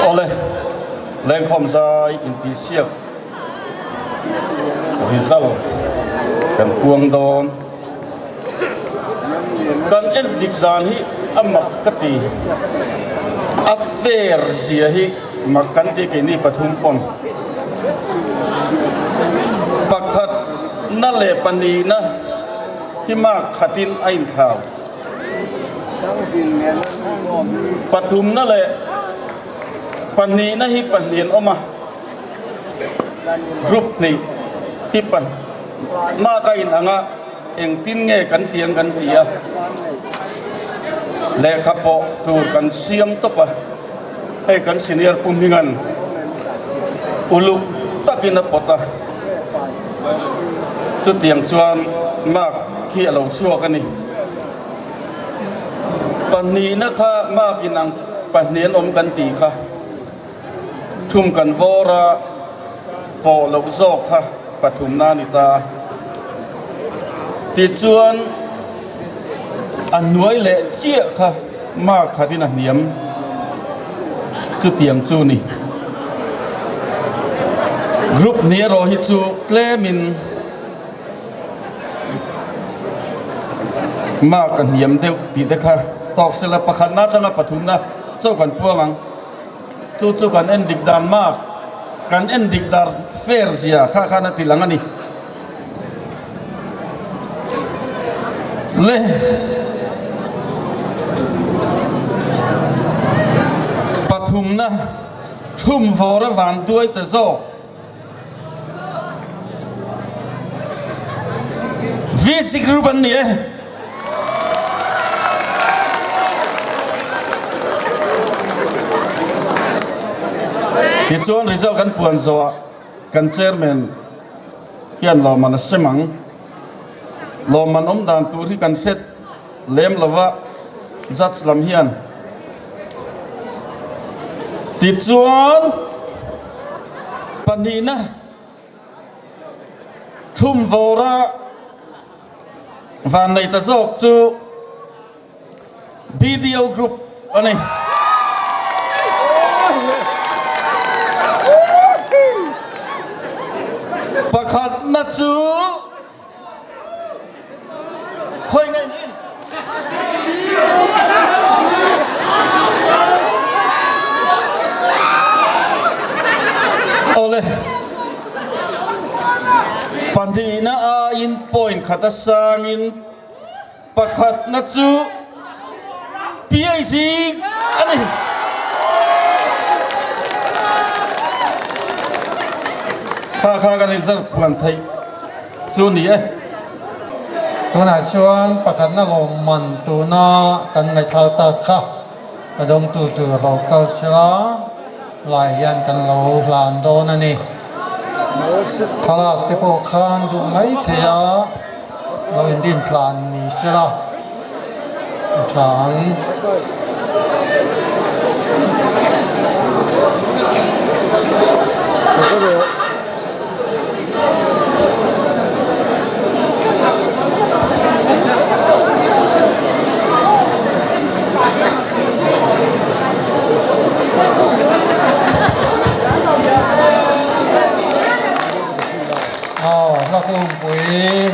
Awle, lengkhawm zai intihsiak result kan puang dawn. Kan en dik dan hi a mak ka ti. A fair zia hi mak kan ti keini pathum pawn. Pakhat na leh pahnihna hi mark khatin a inthlau. Pathumna leh pahnihna hi pahnih an awm a. Group hnih hi pahnih. Mark a inang a, engtin nge kan ti ang kan ti a, lehkha pawh tur kan siam tawp a, hei kan senior Pu Hminga'n uluk takin a pawt a, chutiang chuan mark khi a lo chhuak a ni. Pahnihna kha mark inang pahnih an awm kan tih kha. Thum kan vawr a, pawh loh zawk kha pathumna a ni ta. Tichuan, a hnuai leh chiah kha mark khatin a hniam chutiang chu ni. Group hnih erawh hi chu tlemin mark a hniam deuh tih te kha tawk sela pakhatna atanga pathumna chauh kan puang ang. Chu chu kan en dik dan mark, kan en dik dar fair zia kha khan a ti lang a ni. Le pathumna thum vawr a van duai ta zawk. VC Group an ni e. Tichuan result kan puan zawhah kan chairman hian lawmman a sem ang. Lawmman awm dan tur hi kan hret lem lova judge lam hian. Tichuan pahnihna. Thum vawra vannei ta zawk chu BDO Group a ni. Pakhatna chu khawi nge ni? Awle, pahnihna aiin point khat a sangin Pakhatna chu PHD a ni. Kha kha kan inzar puan theih chu ni e. Tunah chuan pakhatna lawmman tuna kan ngaihthlak tak kha a dawngtu tur lo kal sela lai hian kan lo hlan dawn a ni. Thlalak te pawh khan duh mai thei a. Lo inrin tlan ni sela a tha ang. Aw hla kungpui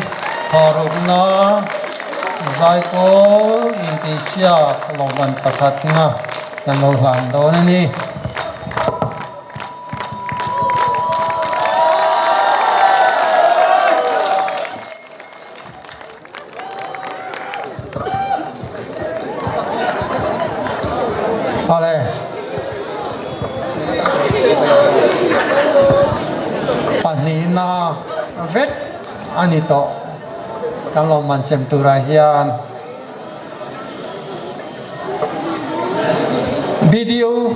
tharukna zaipawl intihsiak lawmman pakhatna kan lo hlan dawn a ni. Awle. Pahnihna vek a ni tawh. Kan lawmman sem turah hian video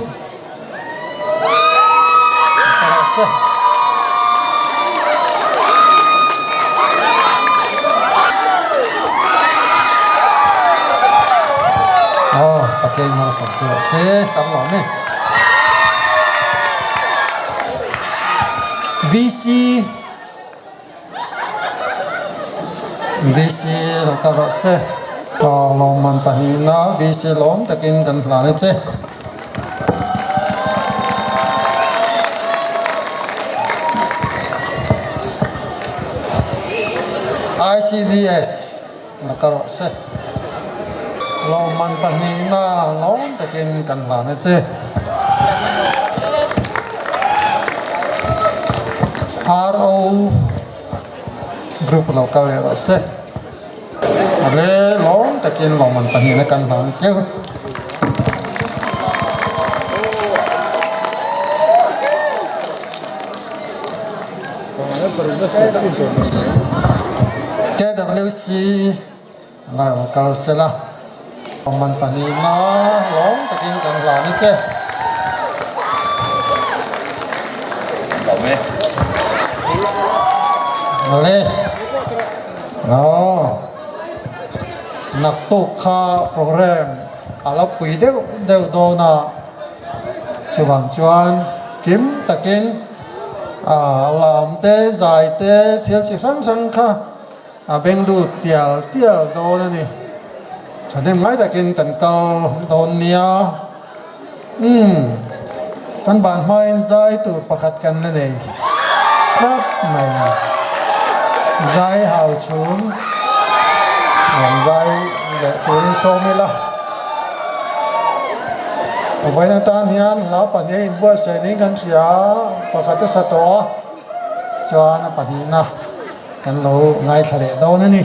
Aw Pathian malsawm che rawh se tam lo ni. VC VC lo kal rawh se. Aw lawmman pahnihna VC lawm takin kan hlan a che. ICDS lo kal rawh se. Lawmman pahnihna lawm takin kan hlan a che. RO group lo kal leh rawh se. A le lawm takin lawmman pahnihna kan hlan a che. KWC Lo kal sela, awman pahnihna lawm takin kan hlan a che. Mawle, aw, naktuk kha program a lo pui deuh deuh dawn a, chuvang chuan kim takin a lam te, zai te, thil chi hrang hrang kha A beng lut tial tial dawn a ni. Thahnem ngai takin kan kal dawn nia. Umm, kan ban hmain zai tur pakhat kan la nei tlat mai. Zai hau chhung rawn zai leh turin sawm ila. Vawiin atan hian hla pahnih a inbuatsaih niin kan hria a, pakhat a sa tawh a, chuan a pahnihna. Kan lo ngaithla leh dawn a ni.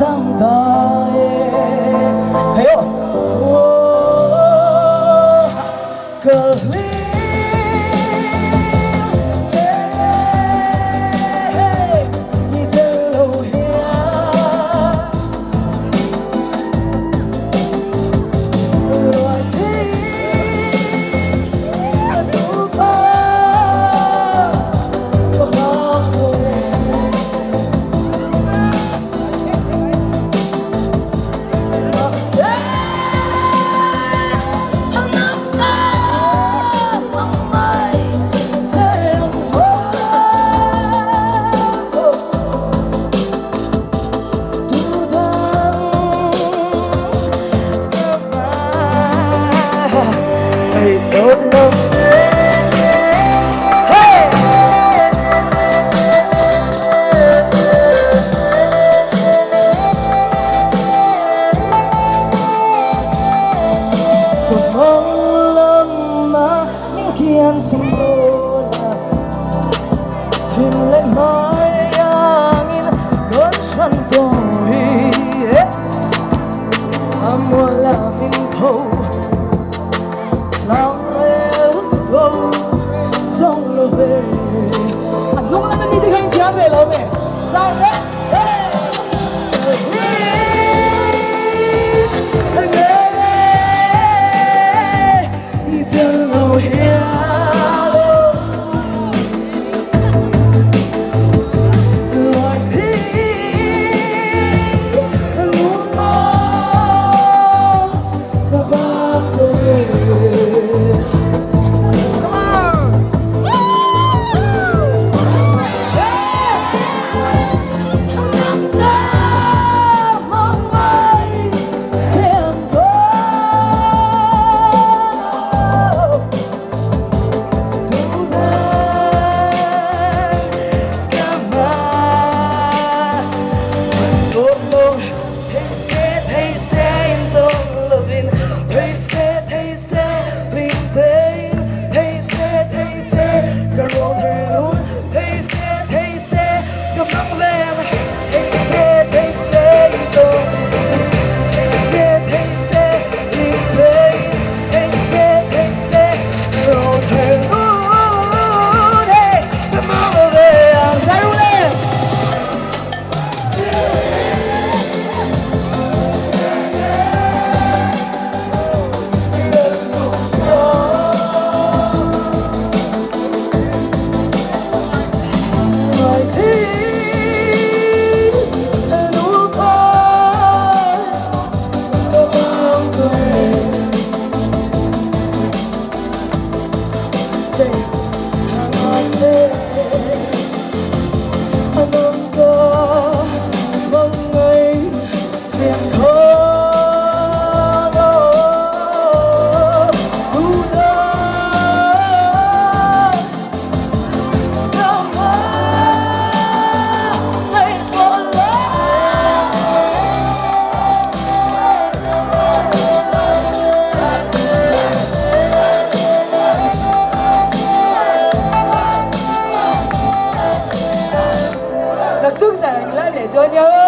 dam ta e Khai aw Ka hlim e I tel lo hian Loài thi tu ta Ka bak lo e Mahse nang ta mang mai che ang tho Tu dang ka ma Thei tawh lo Hey! Ka mang lama min kian san dawn a Chhim leh hmai angin kan hran tawh hi A mual a min tho tlang rel ka tho zawng lo ve A hnung lama mite kha in thiam ve lo me Zai reh I tel lo hian Loài thi ngu ngô Ka bak lo e Come on! Nang ta mang mai che ang tho Tu dang ka ma Tawh lo thei se thei se in tawng lovin Thei se thei se hlim tein Thei se thei se ka rual thei lun Thei se thei se ka mang ve ang Thei se thei se in tawng lovin Thei se thei se hlim tein Thei se thei se ka rual thei lun Hey! Ka mang ve ang Zai ru le! Loài thi nụ thơ ka bang cười Se se nang ta mang ngày che ang tho Tu dang ka ma thei tawh lo Naktuk zan ang lam leh dawn nia aw.